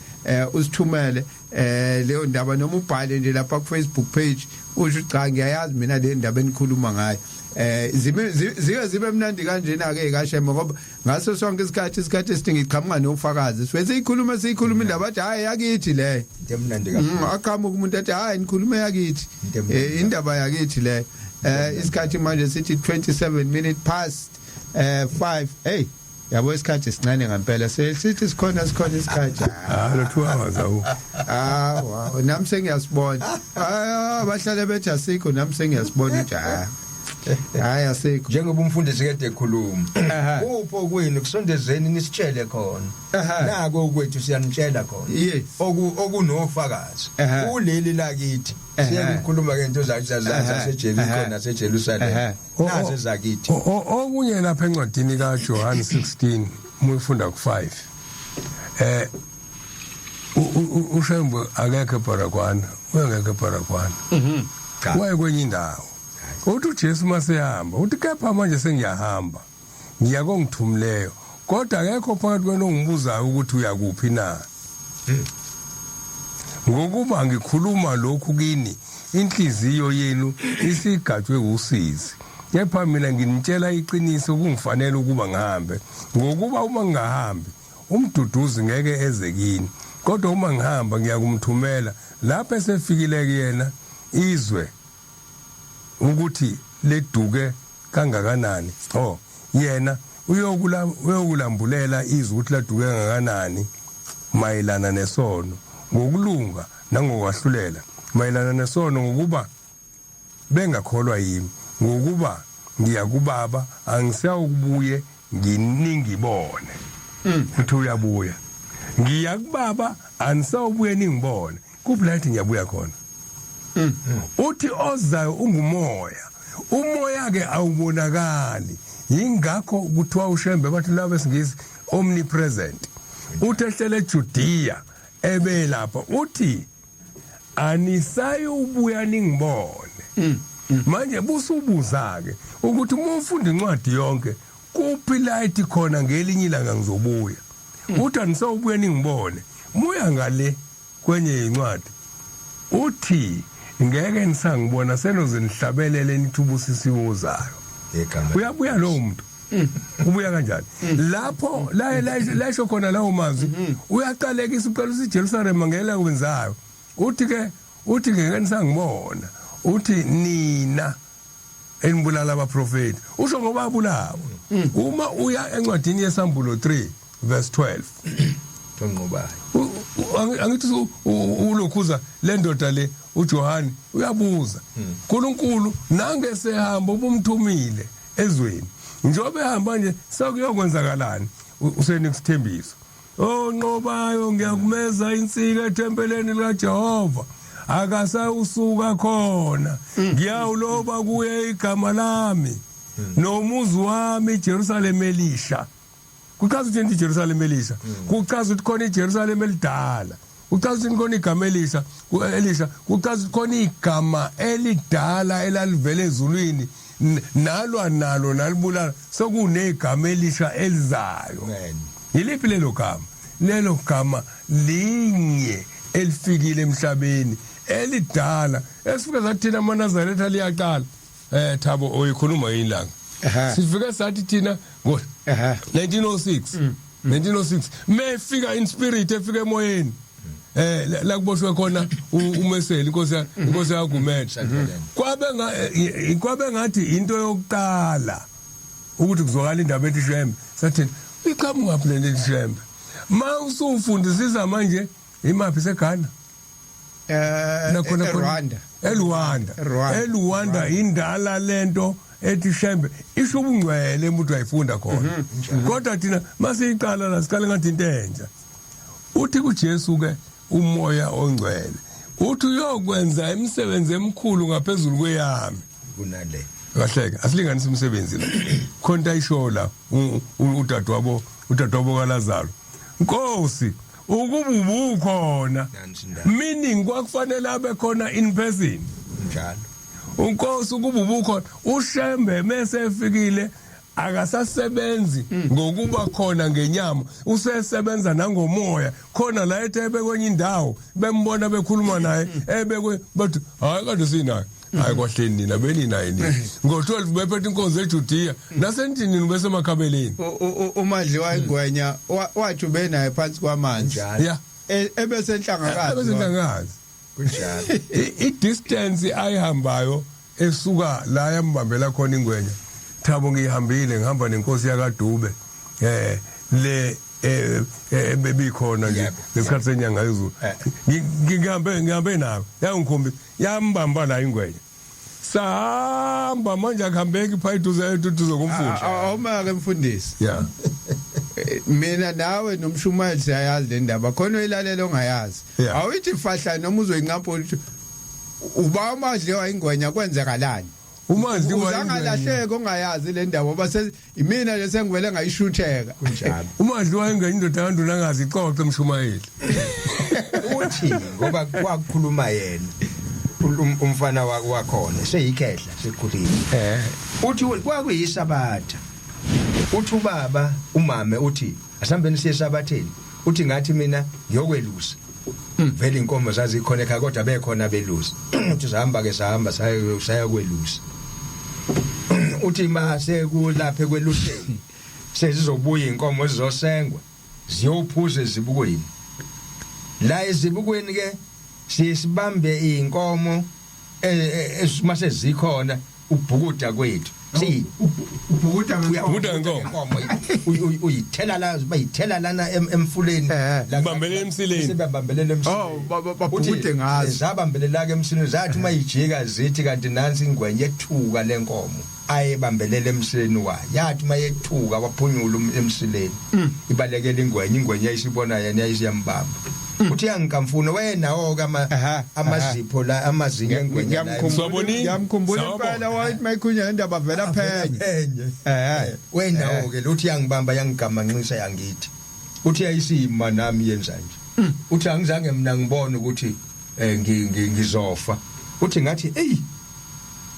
usithumele leyo ndaba, noma ubhale nje lapha ku Facebook page, usho cha, ngiyayazi mina le ndaba enikhuluma ngayo. Zibe zike zibe mnandi kanjena ke kaShembe, ngoba ngaso sonke isikhathi esiningi iqhamuka nofakazi. Sibe siyikhuluma indaba, athi hayi, yakithi le. Into emnandi kakhulu. Aqhamuka umuntu athi hayi, nikhulume yakithi. Into emnandi. Indaba yakithi le. Isikhathi manje sithi 27 minutes past 5. Hey, yabo, isikhathi sincane ngempela. Sithi sikhona isikhathi. Ah, lo 2 hours awu. Ah, wow, nami sengiyasibona. Ah, bahlale bethi asikho, nami sengiyasibona ukuthi hayi. Hayi, asikho. Njengoba umfundisi kade ekhuluma, kupho kwenu kusondezeni nisitshele khona. Nako kwethu siyanitshela khona. Okunofakazi kuleli lakithi, siyakukhuluma ke into zathi zaseJericho naseJerusalem, nazo ezakithi. Okunye lapha encwadini kaJohn 16, uma ufunda ku5, uShembe akekho eBaragwanath, uyangekho eBaragwanath. Cha. Waye kwenye indawo. Uthi uJesu masehamba, uthi kepha manje sengiyahamba, ngiya kongithumileyo, kodwa akekho phakathi kwenu ongibuzayo ukuthi uyakuphi na. Ngokuba ngikhuluma lokhu kini, inhliziyo yenu isigajwe usizi. Kepha mina nginitshela iqiniso, kungifanele ukuba ngihambe, ngokuba uma ngingahambi, umduduzi ngeke eze kini, kodwa uma ngihamba, ngiyakumthumela. Lapho esefikile kuyena, izwe ukuthi leduke kangakanani, oh, yena uyokulambulela izwe ukuthi laduke kangakanani mayelana nesono, ngokulunga nangokwahlulela. Mayelana nesono, ngokuba bengakholwa yimi; ngokuba ngiya kubaba, angisayukubuye nginingibone. Uthi uyabuya, ngiya kubaba, anisawubuye ningibone. Kuphi la ethi ngiyabuya khona? Uthi ozayo ungumoya. Umoya ke awubonakali. Yingakho kuthiwa uShembe bathi laba besingisi omnipresent. Uthi ehlele eJudea ebe lapha uthi anisayubuya ningibone. Manje busubuza ke ukuthi uma ufunda incwadi yonke kuphi la ethi khona ngelinye ilanga ngizobuya. Uthi anisawubuya ningibone. Muya ngale kwenye incwadi uthi ngeke nisangibona senoze nihlabelele nithi ubusisiwe ozayo. Igama Uyabuya lowo muntu. Ubuya kanjani? Lapho la lasho khona lawo mazwi uyaqalekisa uqala usiJerusalem ngela kwenzayo. Uthi ke uthi ngeke nisangibona. Uthi nina enibulala abaprofeti usho ngoba abulawa. Uma uya encwadini yesambulo 3 verse 12 onqobayo. Angithi ulokhuza le ndoda le uJohane uyabuza uNkulunkulu nange sehamba ubumthumile ezweni njobe ehamba nje sekuyokwenzakalani usenika isithembiso onqobayo ngiyakumeza insika ethempeleni likaJehova akasayusuka khona ngiyawuloba kuye igama lami nomuzi wami iJerusalem elisha. Kuchaza ukuthi iJerusalem elisha, kuchaza ukuthi khona iJerusalem elidala, kuchaza ukuthi khona igama elisha elisha, kuchaza ukuthi khona igama elidala elalivela ezulwini nalwa nalo nalibulala, sekunegama elisha elizayo. Amen. Yiliphi lelo gama? Lelo gama linye elifikile emhlabeni elidala esifike sathi thina amaNazaretha liyaqala. Thabo oyikhuluma yini langa? Sifike sathi thina ngo 1906 1906 mefika in spirit efika emoyeni la kuboshwe khona uMeseli inkosi inkosi yaGumede kwabe kwabe ngathi into yokuqala ukuthi kuzwakala indaba ethi Shembe sathi iqhamuka phi lento ethi Shembe ma usufundisisa manje imaphi seGhana nakhona eRwanda eLuanda eLuanda indala lento ethi Shembe isho ubungcwele umuntu ayifunda khona kodwa thina masiyiqala la siqale ngathi into entsha. Uthi kuJesu ke umoya ongcwele uthi uyokwenza imisebenzi emikhulu ngaphezulu kweyami kunale. Kahleke asilinganise imisebenzi la. Khona ayisho la udadewabo udadewabo kaLazaro, Nkosi ukuba ubukhona, Nansi indaba. meaning kwakufanele abe khona in person. Njalo. Unkosi ukuba ubukhona uShembe mase efikile akasasebenzi ngokuba khona ngenyama, usesebenza nangomoya khona la ethe ebekwenye indawo bembona bekhuluma naye ebekwe bathi hayi kade sinaye hayi kwahleni nina beninaye nina ngo-12 bephethe inkonzo eJudiya nasendlini bese emakhabeleni. Umadliwa ingwenya wathi ubenaye phansi kwamanzi. Njalo. Ya. Ebesenhlangakazi. Ebesenhlangakazi. Kunjalo. I-distance ayihambayo esuka la yambambela khona ingwenya Thabo ngihambile ngihamba nenkosi yakaDube le ebebikhona nje ngesikhathi senyanga yezulu ngihambe ngihambe nayo yangikhombisa yambamba la ingwenya sahamba manje akuhambeki pha eduze eduze komfula. Awumake mfundisi. Yeah. Mina nawe nomshumayeli siyayazi le ndaba khona oyilalela ongayazi. Awuyithi fahla noma uzoyinqampa ukuthi uba umadliwa ingwenya kwenzekalani. Umadliwa uzangalahleka ongayazi le ndaba ngoba imina nje sengivele ngayishutheka. Kunjalo. Umadliwa ingwenya indoda kanduna ngazi ixoxe emshumayeli. Uthi ngoba kwakukhuluma yena umfana wakhona seyikhehla sekhulile. Uthi kwakuyisabatha. Uthi ubaba umame uthi asihambeni siye esabatheni. Uthi ngathi mina ngiyokwelusa. Vele inkomo zazikhona ekhaya kodwa bekhona belusa. Uthi sahamba ke sahamba saya saya kwelusa. Uthi mase kulapha ekweluseni sezizobuya inkomo zizosengwa ziyophuza ezibukweni. La ezibukweni ke siye sibambe inkomo mase zikhona ubhukuda kwethu. Si ubhukuda ngenkomo. Ubhukuda ngenkomo. Uyithela la bayithela lana emfuleni. Bambelele emsileni. Sebambelele emsileni. Oh, babhukude ngazo. Zabambelela ke emsileni zathi uma ijika zithi kanti nansi ingwenye ethuka lenkomo ayebambelela emsileni wayo. Yathi mayethuka waphunyula emsileni. Ibalekela ingwenye, ingwenye yayisibona yena yayisiyambamba. Uthi yangikamfuna wayenawo ke ama amazipho la, amazinyo engwenya la. Siwabonile. Ngiyamkhumbula Sawabona. impela, wathi mayikhunya indaba vela phenye. Phenye. Wenawo ke, uthi yangibamba, yangigamanxisa, yangithi, uthi yayisima nami yenza nje. Uthi angizange mina ngibone ukuthi ngizofa. Uthi ngathi, "Ey,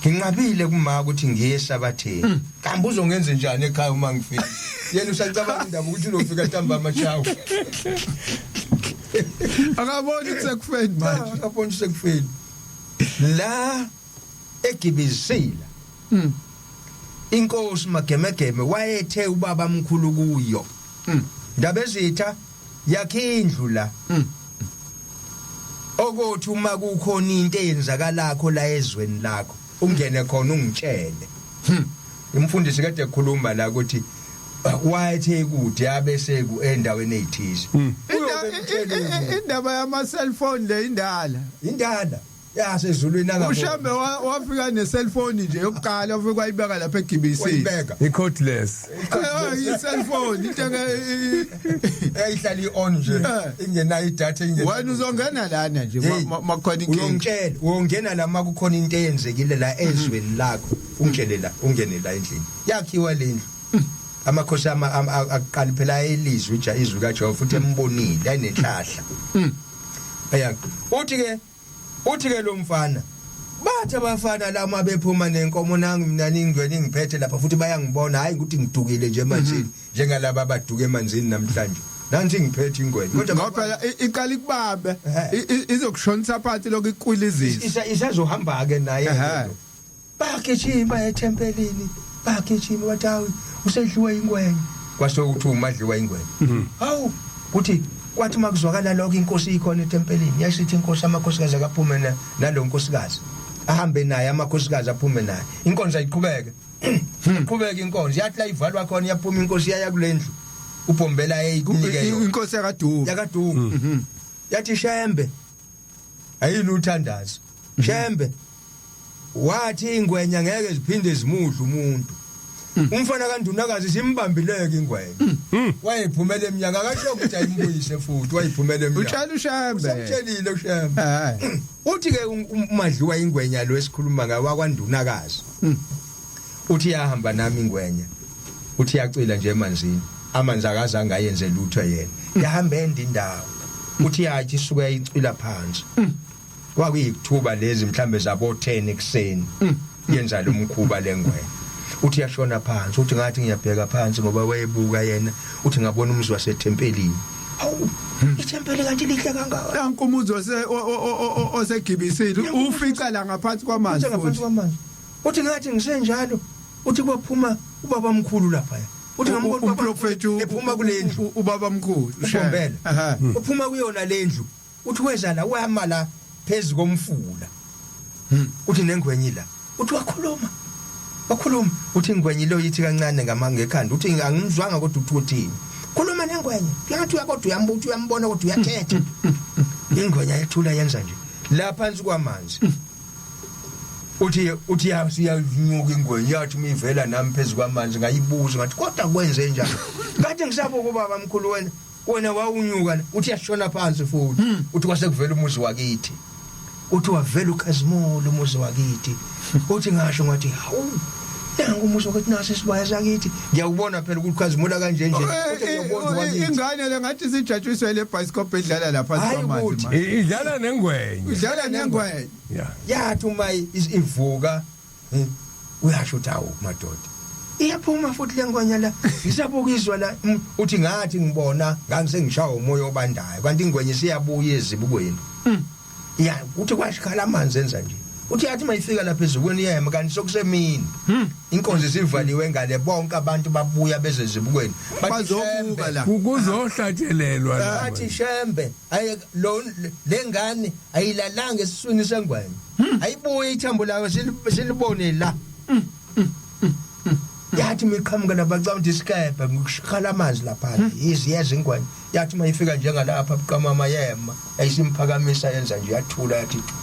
nginqabile kuma ukuthi ngiye esabatheni, kambe uzongenza njani ekhaya uma ngifika?" Yena usacabanga indaba ukuthi uzofika ntambama shawo. Akaboni kusekufeni manje. Akaboni sekufeni la egibizisila. Inkosi Magemegeme wayethe ubaba mkhulu kuyo, ndaba ezitha yakhe indlu la, okuthi uma kukhona into eyenzakalakho la ezweni lakho, ungene khona ungitshele. Umfundisi kade ekhuluma la ukuthi wayethe kude abese ku endaweni ezithize. Indaba yama cellphone le indala. Indala yasezulwini angabona. Ushambe wafika ne cellphone nje yokuqala, wafika wayibeka lapha egibisini. Wayibeka. I-cordless. I cellphone into eyihlala i-on nje, ingenayo idatha, ingena. Wena uzongena lana nje Hey, makhona inkinga. Uyongitshela, uyongena la ma kukhona into eyenzekile la ezweni lakho, ungitshele la, ungene la endlini. Yakhiwa le ndlu, amakhosi akuqala phela ayelizwi ija izwi kaJehova, futhi embonile, ayinenhlahla. Eya, uthi ke lo mfana, bathi abafana lama bephuma nenkomo, nangi mina ningweni ngiphethe lapha, futhi bayangibona, hayi ukuthi ngidukile nje emanzini njengalaba abaduka emanzini namhlanje, nansi ngiphethe ingwenya, kodwa Ngoba phela iqala ikubambe, izokushonisa phansi lokhu ikwilizisa. Isazohamba ke naye. Lo bagijima ethempelini, bagijima, bathi, "Hawu, usedliwe ingwenya." Kwase ukuthi umadliwa ingwenya. Hawu, kuthi kwathi makuzwakala lokho, inkosi ikhona ethempelini, yasithi inkosi amakhosikazi akaphume nalo nkosikazi, ahambe naye, amakhosikazi aphume naye, inkonzo ayiqhubeke, iqhubeke inkonzo. Yathi la ivalwa khona, yaphuma inkosi, yaya kule ndlu ubhombela eyikunike yona. Inkosi yakaDuba. Yakaduba. Yathi, "Shembe, ayiluthandazo, Shembe wathi ingwenya ngeke ziphinde zimudle umuntu. Umfana kaNdunakazi simbambileke ingwenya, wayephumela eminyaka, akasho ukuthi ayimbuyise futhi, wayiphumela eminyaka." Utshela uShembe. Usamtshelile uShembe. Uthi ke umadliwa ingwenya lo esikhuluma ngawo wakwaNdunakazi, uthi yahamba nami ingwenya, uthi yacwila nje emanzini, amanzi akazange ayenze lutho yena, yahamba enda indawo. Uthi yathi isuka yayicwila phansi, kwakuyithuba lezi mhlambe zabo 10 ekseni, yenza lo mkhuba lengwenya. Uthi yashona phansi, uthi ngathi ngiyabheka phansi ngoba wayebuka yena, uthi ngabona umuzi wasethempelini. Hawu, ithempeli kanti lihle kangaka! Nanku umuzi osegibisile ufica la ngaphansi kwamanzi. Uthi ngaphansi futhi kwamanzi. Uthi ngathi ngisenjalo, uthi kwaphuma ubaba mkhulu lapha, uthi ngambona ubaba Umprofeti ephuma kule ndlu. Ubaba mkhulu. Ubombela. Uphuma kuyona le ndlu, uthi weza la, wama la phezu komfula, uthi nengwenyi la, uthi wakhuluma, wakhuluma. Uthi ingwenyi lo yithi kancane ngama ngekhanda, uthi angimzwanga kodwa uthi uthini, khuluma nengwenye, uyathi uyakodwa uyambuthi, uyambona kodwa uyathetha. Ingwenya yethula, yenza nje la phansi kwamanzi. Uthi yasiyavunyuka ingwenya, yathi mivela nami phezu kwamanzi, ngayibuza ngathi, "Kodwa kwenze njani? Kade ngisabuka ubaba mkhulu, wena wawunyuka la." Uthi yashona phansi futhi. Uthi kwase kuvela umuzi wakithi, uthi wavela ukhazimula umuzi wakithi. Uthi ngasho ngathi, "Hawu, nangu umuzi wakithi, nasi isibaya sakithi, ngiyawubona phela ukuthi ukhazimula kanje nje." Uthi ngiyawubona wakithi. Ingane le ngathi sijatshiswe le bioscope edlala lapha Hayi kwamanzi ukuthi. manje. Idlala nengwenya. Idlala nengwenya. Yathi uma ivuka, uyasho ukuthi, "Hawu madoda, iyaphuma futhi lengwenya la, ngisabukizwa la." Uthi ngathi ngibona ngangisengishawa umoya obandayo, kanti ingwenya isiyabuya ezibukweni. Ya, uthi kwashikhala amanzi enza nje. Uthi yathi mayifika lapha ezibukweni yema, kanti sokusemini, inkonzo isivaliwe ngale, bonke abantu babuya beze ezibukweni. Bathi, Bazobuka "Shembe, la. Kuzohlatshelelwa la. Bathi, "Shembe, ayi lo lengane ayilalanga esiswini sengwenya, ayibuye ithambo layo silibone la." Yathi miqhamuka lapha, ukuthi isikebhe ngikushikhala amanzi lapha, iziyeza ingwenya. Yathi mayifika njengalapha buqamama, yema, yayisimphakamisa, yenza nje, yathula, yathi thu.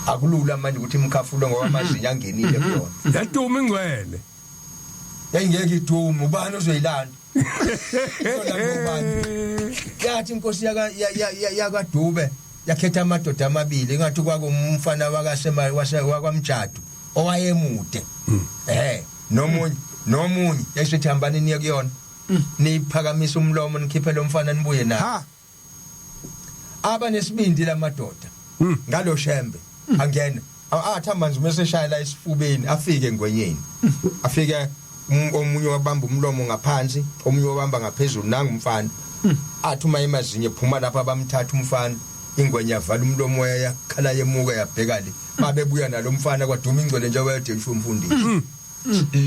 Akulula manje ukuthi imkhafule ngoba amazinyo angenile kuyona. Yaduma ingcwele. Yayingeke idume, ubani ozoyilanda? Izolanda ubani? Yathi inkosi yaka yakwaDube yakhetha amadoda amabili, engathi kwakumfana wakasema wakwamjadu owayemude. Nomunye yayisithi hambani niye kuyona. Niphakamisa umlomo nikhiphe lo mfana nibuye naye. Aba nesibindi lamadoda ngalo Shembe angena athi amanzi mase eshaya la esifubeni afike engwenyeni, afike omunye wabamba umlomo ngaphansi, omunye wabamba ngaphezulu, nanga umfana athi uma emazinye phuma lapha, bamthatha umfana, ingwenya yavala umlomo, yakhala yemuka yabheka le, babebuya nalomfana, kwaduma ingcwele nje wayede isho umfundisi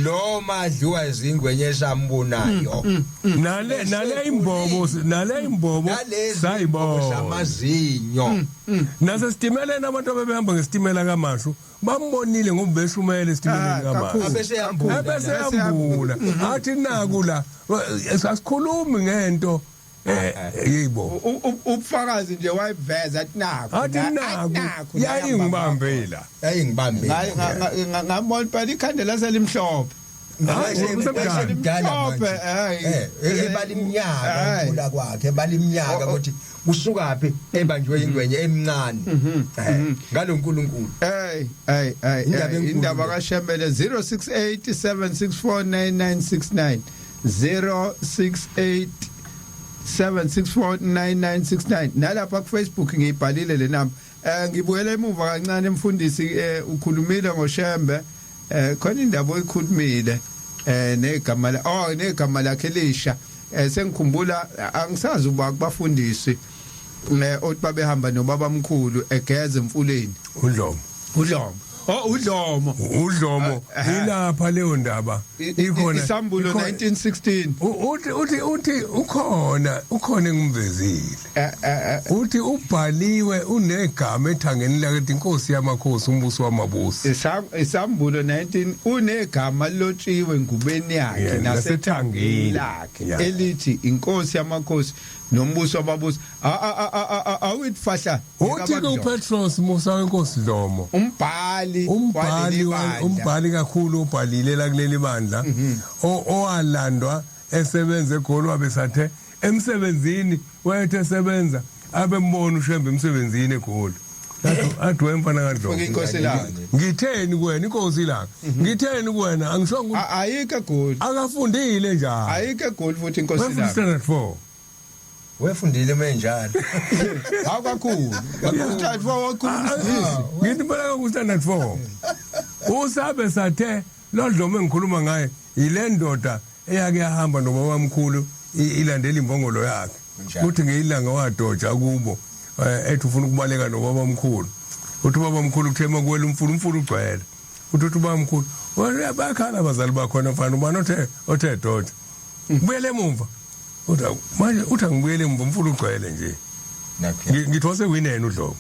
lo madliwa izingwenye esambonayo. Nale imbobo nalezi sayibona zamazinyo. Nasesitimeleni, abantu abebehamba ngesitimela kaMashu bambonile ngoba beshumayela esitimeleni kaMashu. Kakhulu. Abese yambula. Ebese yambula, athi naku la, sasikhulumi ngento yibo. Ubufakazi nje wayiveza, athi nakho. Athi naku yayingibambela. Yayingibambile. Ngambona phela ikhanda laselimhlophe. Hayi, usemdala. Mhlophe, Ebala iminyaka Hayi. ukukhula kwakhe, ebala iminyaka ukuthi kusukaphi ebanjwe ingwenye emncane ngalo nkulunkulu. Hey, hey, hey. Indaba enkulu Indaba le. kaShembele, 0687649969, 068 7649969. Nalapha ku Facebook ngiyibhalile le number. Ngibuyele emuva kancane, mfundisi, ukhulumile ngoShembe, khona indaba oyikhulumile negama la, oh, negama lakhe lisha, sengikhumbula, angisazi uba kubafundisi othi babehamba nobaba mkhulu egeza emfuleni. UDlomo. UDlomo, oh, uDlomo. UDlomo. Ilapha leyo ndaba ikhona. Isambulo 1916. Uthi ukhona engimvezile. Uthi ubhaliwe, unegama ethangeni lakhe, inkosi yamakhosi, umbuso wamabusi. Isambulo 19, unegama lotshiwe engubeni yakhe Yeah, nasethangeni nasethangeni. lakhe elithi inkosi yamakhosi nombuso wababusi. Awuthi fahla. Uthi ke uPetros Musa wenkosi Dlomo, umbhali umbhali waleli bandla. Umbhali kakhulu obhalile la kuleli bandla, owalandwa esebenza eGoli, wabe sathe emsebenzini, wayethe esebenza abembona uShembe emsebenzini eGoli, athi wemfana kaDlomo, Fika inkosi ilanga. Ngitheni kuwena, inkosi ilanga, ngitheni kuwena, angishongo ukuthi Ayikho eGoli. Akafundile njalo. Ayikho eGoli futhi inkosi Wefunda ilanga. standard 4. Wefundile menjalo. Hawu, kakhulu, standard 4 wakhuluma isiNgisi. Ngithi impela ku standard 4 usabe sathe lo Dlomo engikhuluma ngaye ile ndoda eyake yahamba nobaba mkhulu ilandela imbongolo yakhe. Kunjalo. Uthi ngeyilanga wadoja kubo, ethi ufuna ukubaleka nobaba mkhulu. Uthi ubaba mkhulu kuthe makuwela umfula, umfula ugcwele, uthi ubaba mkhulu, "Wena, bakhala abazali bakhona, mfana, ubani othe doja, buyele emuva." Uthi, "Awu, manje uthi angibuyele emuva, umfula ugcwele nje." Nakho. Ngithi wasewinene uDlomo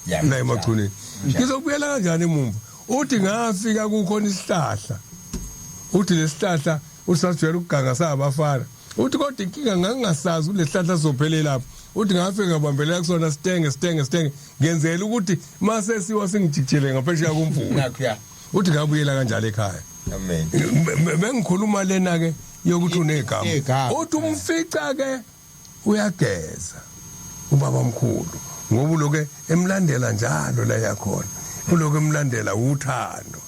la emaChunini, ngizobuyela kanjani emuva? Uthi ngafika kukhona isihlahla, uthi lesihlahla usasijwayele ukuganga sabafana, uthi kodwa inkinga ngangingasazi ukuthi lesihlahla sizophelela lapho. Uthi ngafika ngabambelela kusona, sitenge sitenge sitenge, ngenzela ukuthi mase siwa singijikijele ngaphesheya komfula. Nakho ya. Uthi ngabuyela kanjalo ekhaya. Amen. Bengikhuluma lena ke yokuthi unegama. Igama. Uthi umfica ke uyageza ubaba mkhulu, ngoba uloke emlandela njalo la yakhona, uloke emlandela uthando.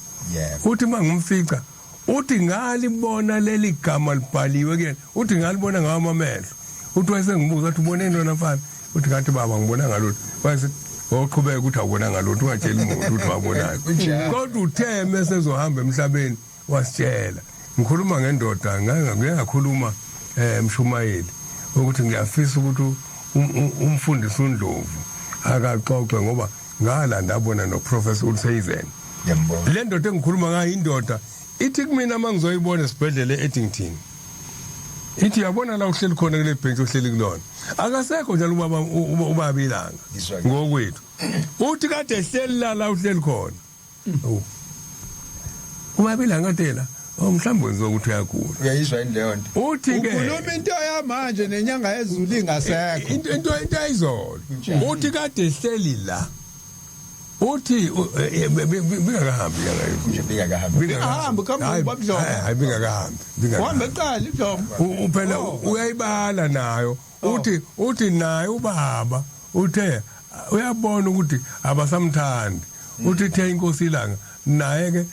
Uthi mangumfica, uthi ngalibona leli gama libhaliwe kuyena, uthi ngalibona ngawo amehlo. Uthi wayesengibuza, uthi uboneni wena mfana? Uthi ngathi, baba, ngibona ngalutho. Wayesethi oqhubeka ukuthi awubona ngalutho, ungatsheli umuntu ukuthi wabonayo. Kodwa uthe mesezohamba emhlabeni wasitshela. Ngikhuluma ngendoda, ngake ngakhuluma mshumayeli ukuthi ngiyafisa ukuthi umfundisi uNdlovu akaxoxe, ngoba ngala ndabona noProfessor uTheisen. Ngiyambona. Le ndoda engikhuluma ngayo, indoda ithi kumina uma ngizoyibona esibhedlela e-Addington, ithi yabona la uhleli khona kule bench ohleli kulona, akasekho njalo ubaba ubaba ilanga. Ngizwa ke. Ngokwethu uthi kade ehleli la uhleli khona. Oh. Ubaba ilanga kade la, oh, mhlawumbe wenziwa ukuthi uyagula. Uyayizwa yini leyo nto? Uthi ke Ukhuluma into yamanje nenyanga yezulu ingasekho. Into ayizolo, uthi kade ehleli la. Uthi bingakahambi nje bingakahambi. Bingakahambi, kuhamba uBaba Dlomo. Hayi bingakahambi. Uhambe kuqala iDlomo. Uphela uyayibala nayo. Uthi naye ubaba uthe uyabona ukuthi abasamthandi. Uthi the inkosi ilanga naye ke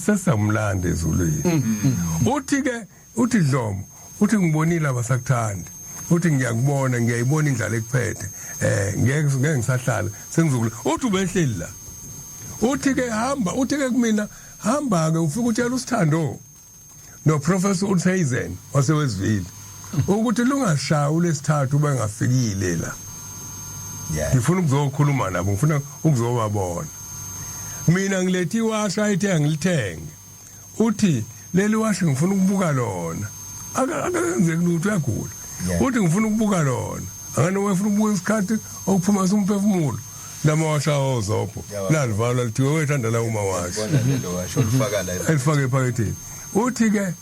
sesamlanda ezulwini. Uthi ke uthi Dlomo uthi ngibonile abasakuthandi. Uthi ngiyakubona ngiyayibona indlala ekuphethe ngeke ngisahlala sengizokula. Uthi ubehleli la. Uthi ke hamba uthi ke kumina hamba ke ufike utshela uSithando no Professor Utheisen wasewezivile ukuthi lungashayi ulesithathu bengafikile la. Ngifuna ukuzokhuluma nabo, ngifuna ukuzobabona. Mina ngilethe iwasha ethe angilithenge. Uthi leli washi ngifuna ukubuka lona. Akenzeki lutho uyagula. Uthi ngifuna ukubuka lona. Angani wefuna ukubuka isikhathi okuphuma umphefumulo. Lamawasha ozopho. Lalivalwa lithiwe wethanda la uma washi. Bona lelo washo olufaka la. Elifake ephaketheni. Uthi ke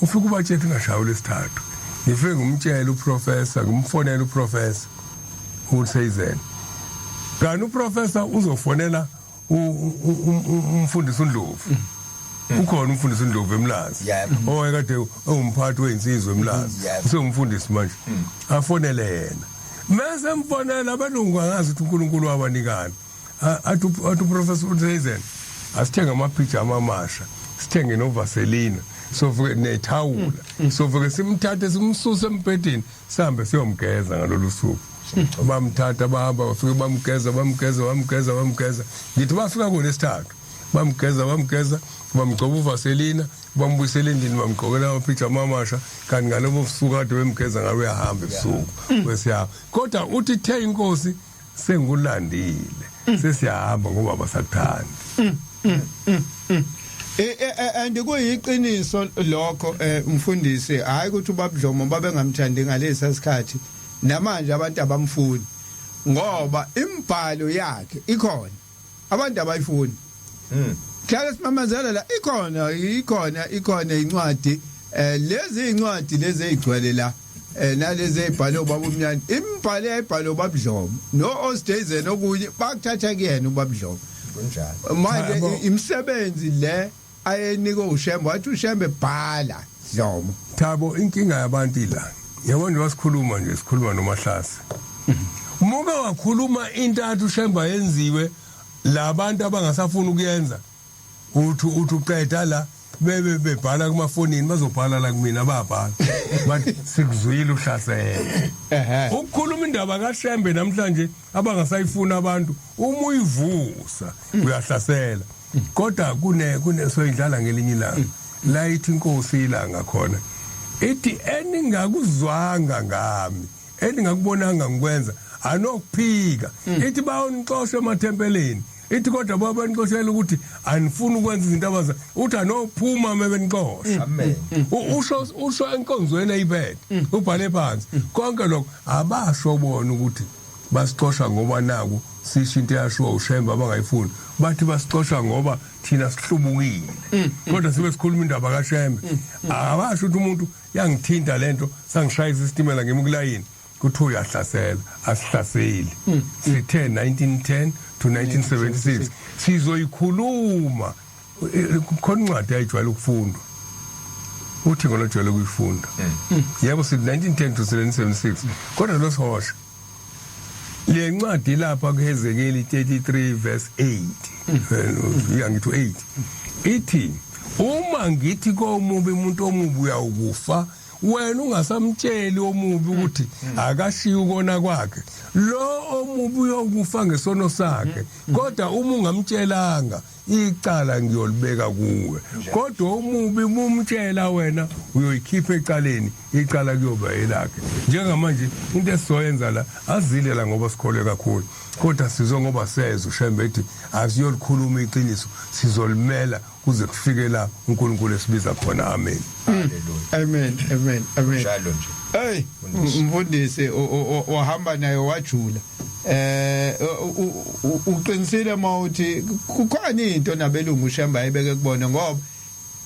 ufike ubatshela ngashayo lesithathu. Ngifike ngimtshela uprofessor, ngimfonela uprofessor uSeyizen. Kanti uprofessor uzofonela umfundisi uNdlovu. Ukhona umfundisi uNdlovu eMlazi. Owayekade engumphathi weinsizwe eMlazi. Usengumfundisi manje. Afonele yena. Mase mfonela abelungu angazi ukuthi uNkulunkulu wabanikani. Athi uprofessor uSeyizen asithenge amapijama amasha, sithenge novaselina, sovuke nethawula, sovuke simthathe simsuse embhedeni sihambe siyomgeza ngalolu suku. Bamthatha bahamba bafike bamgeza bamgeza bamgeza bamgeza. Ngithi bafika kulesithathu bamgeza bamgeza bamgcoba uvaselina bambuyisela endlini bamgqokela amapijama amasha kanti ngalobo busuku kade bemgeza ngabe uyahamba ebusuku bese kodwa uthi the inkosi sengikulandile sesiyahamba ngoba abasakuthandi. And kuyiqiniso lokho mfundisi, hayi ukuthi uBabudlomo babengamthandi ngalesa sikhathi, namanje abantu abamfuni ngoba imbhalo yakhe ikhona, abantu abayifuni. Hlale simemezela la ikhona ikhona ikhona incwadi lezi incwadi lezi ezigcwele la nalezi ezibhalwe ubaba uMnyane, imbhalo eyayibhalwe uBabudlomo no Osthazen okunye bakuthatha kuyena uBabudlomo. Kunjalo. Manje imisebenzi le ayenikwe uShembe, wathi uShembe bhala Dlomo. Thabo, inkinga yabantu ila. Yabona nje sikhuluma nje sikhuluma noMahlase. Muke wakhuluma into athi uShembe ayenziwe labantu abangasafuni ukuyenza. Uthi uqeda la bebe bebhala kumafonini bazobhala la kumina babhala. Bathi sikuzwile uhlasela. Ukukhuluma indaba kaShembe namhlanje abangasayifuna abantu uma uyivusa uyahlasela. Kodwa kune kune soyidlala ngelinye ilanga. La ithi inkosi ilanga khona. Ithi eningakuzwanga ngami, eningakubonanga ngikwenza, anokuphika. Ithi bayonixosha emathempelini. Ithi kodwa babanixoshela ukuthi anifuni ukwenza izinto abaza. Uthi anophuma mebenixosha. Amen. Usho enkonzweni ayiphethe. Ubhale phansi. Konke lokho abasho bona ukuthi basixosha ngoba naku sisho into eyashiwo uShembe abangayifuni. Bathi basixosha ngoba thina sihlubukile. Kodwa sibe sikhuluma indaba kaShembe. Abasho ukuthi umuntu yangithinta lento sangishayisa isitimela ngimi kulayini. Kuthiwa uyahlasela, asihlaseli. Sithe 1910 to 1976 sizoyikhuluma. Khona incwadi ayijwayele ukufundwa. Uthi ngolojwayele ukuyifunda. Yebo sithi 1910 to 1976 kodwa lo sihosha. Le ncwadi lapha kuHezekeli 33 verse 8. Ya ngithi 8. Ithi uma ngithi komubi umuntu omubi uyawukufa wena ungasamtsheli omubi ukuthi akashiye ukona kwakhe, lo omubi uyokufa ngesono sakhe, kodwa uma ungamtshelanga icala ngiyolibeka kuwe. Kodwa omubi mumtshela wena uyoyikhipha ecaleni, icala kuyoba elakhe. Njengamanje into esizoyenza la azile la ngoba sikholwe kakhulu, kodwa sizwe ngoba sezwe uShembe ethi asiyolikhuluma iqiniso, sizolimela kuze kufike la uNkulunkulu esibiza khona. Amen. Hallelujah. Amen, amen, amen. Njalo nje. Hey, mfundisi wahamba naye wajula. Uqinisile mawuthi kukhona into nabelungu uShembe ayibeke kubona, ngoba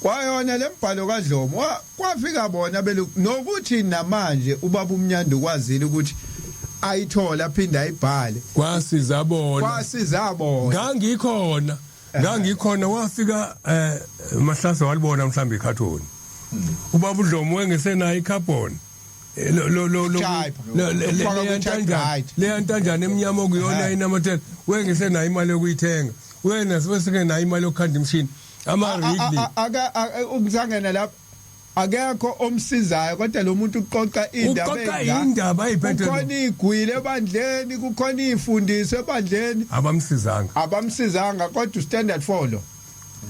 kwayona lembhalo kaDlomo kwafika bona belungu, nokuthi namanje ubaba uMnyando ukwazile ukuthi Ayithola aphinda ayibhale. Kwasiza bona. Kwasiza bona. Ngangikhona. Ngangikhona wafika Mahlase walibona mhlawumbe ikhathoni. Ubaba uDlomo wengesenayo icarbon. Lo lo lo lo Type. le Ufaka yantanjana ku-typewriter. le yantanjana emnyama okuyona inamathela wengesenayo imali yokuyithenga wena sibese nayo imali yokukhanda imishini ama Wrigley. Aka ukuzangena lapha akekho omsizayo, kodwa lo muntu uqoqa indaba. Uqoqa indaba ayiphethe. Kukhona igwile ebandleni, kukhona ifundiso ebandleni. Abamsizanga. Abamsizanga, kodwa standard 4 lo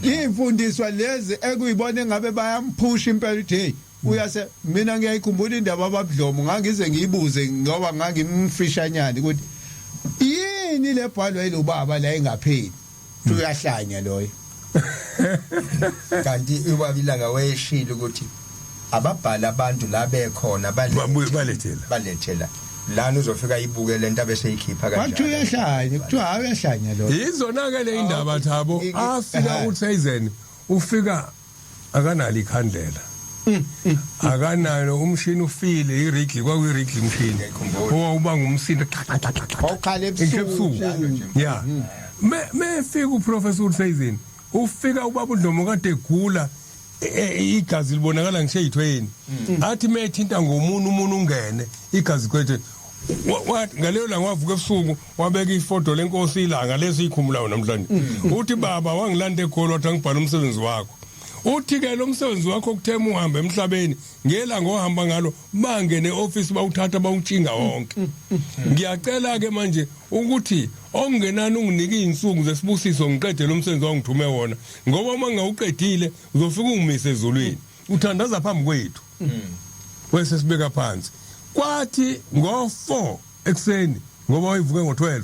ifundiswa lezi ekuyibona engabe bayamphusha impela uthi hey, uyase. Mina ngiyayikhumbula indaba ababudlomo, ngangize ngiyibuze ngoba ngangimfishanyana ukuthi yini le bhalwa yilobaba la engapheli, uyahlanya loyo. Kanti ubaba ilanga wayeshilo ukuthi ababhala abantu la bekhona balethe. Babuye balethela. Balethela lana, uzofika ibuke lento abese ikhipha. Kwathi uyahlanya, kuthiwa hayi, uyahlanya loyo. Yizona ke le indaba, Thabo. Afika uThazen, ufika akanalo ikhandlela, akanalo umshini, ufile iWrigley, kwakuyiWrigley umshini owawuba ngumsindo. Awukhala ebusuku. Ya, me mefika uprofessor uThazen, ufika ubaba uDlomo kade egula, igazi libonakala ngisho ezithweni, athi methinta ngomuntu umuntu ungene igazi kwethe. Ngaleyo langa wavuka ebusuku, wabeka ifoto lenkosi ilanga lesi ikhumulayo namhlanje. Uthi baba wangilanda eGoli, wathi angibhala umsebenzi wakho. Uthi ke lo msebenzi wakho kuthema uhambe emhlabeni ngelanga ohamba ngalo, bangene eoffice bawuthatha bawutshinga wonke. Ngiyacela ke manje ukuthi okungenani unginike izinsuku zesibusiso ngiqede lo msebenzi wangithume wona, ngoba uma ngawuqedile uzofika ungimise ezulwini. Uthandaza phambi kwethu wese sibeka phansi. Kwathi ngo4 ekseni, ngoba wayivuke ngo12,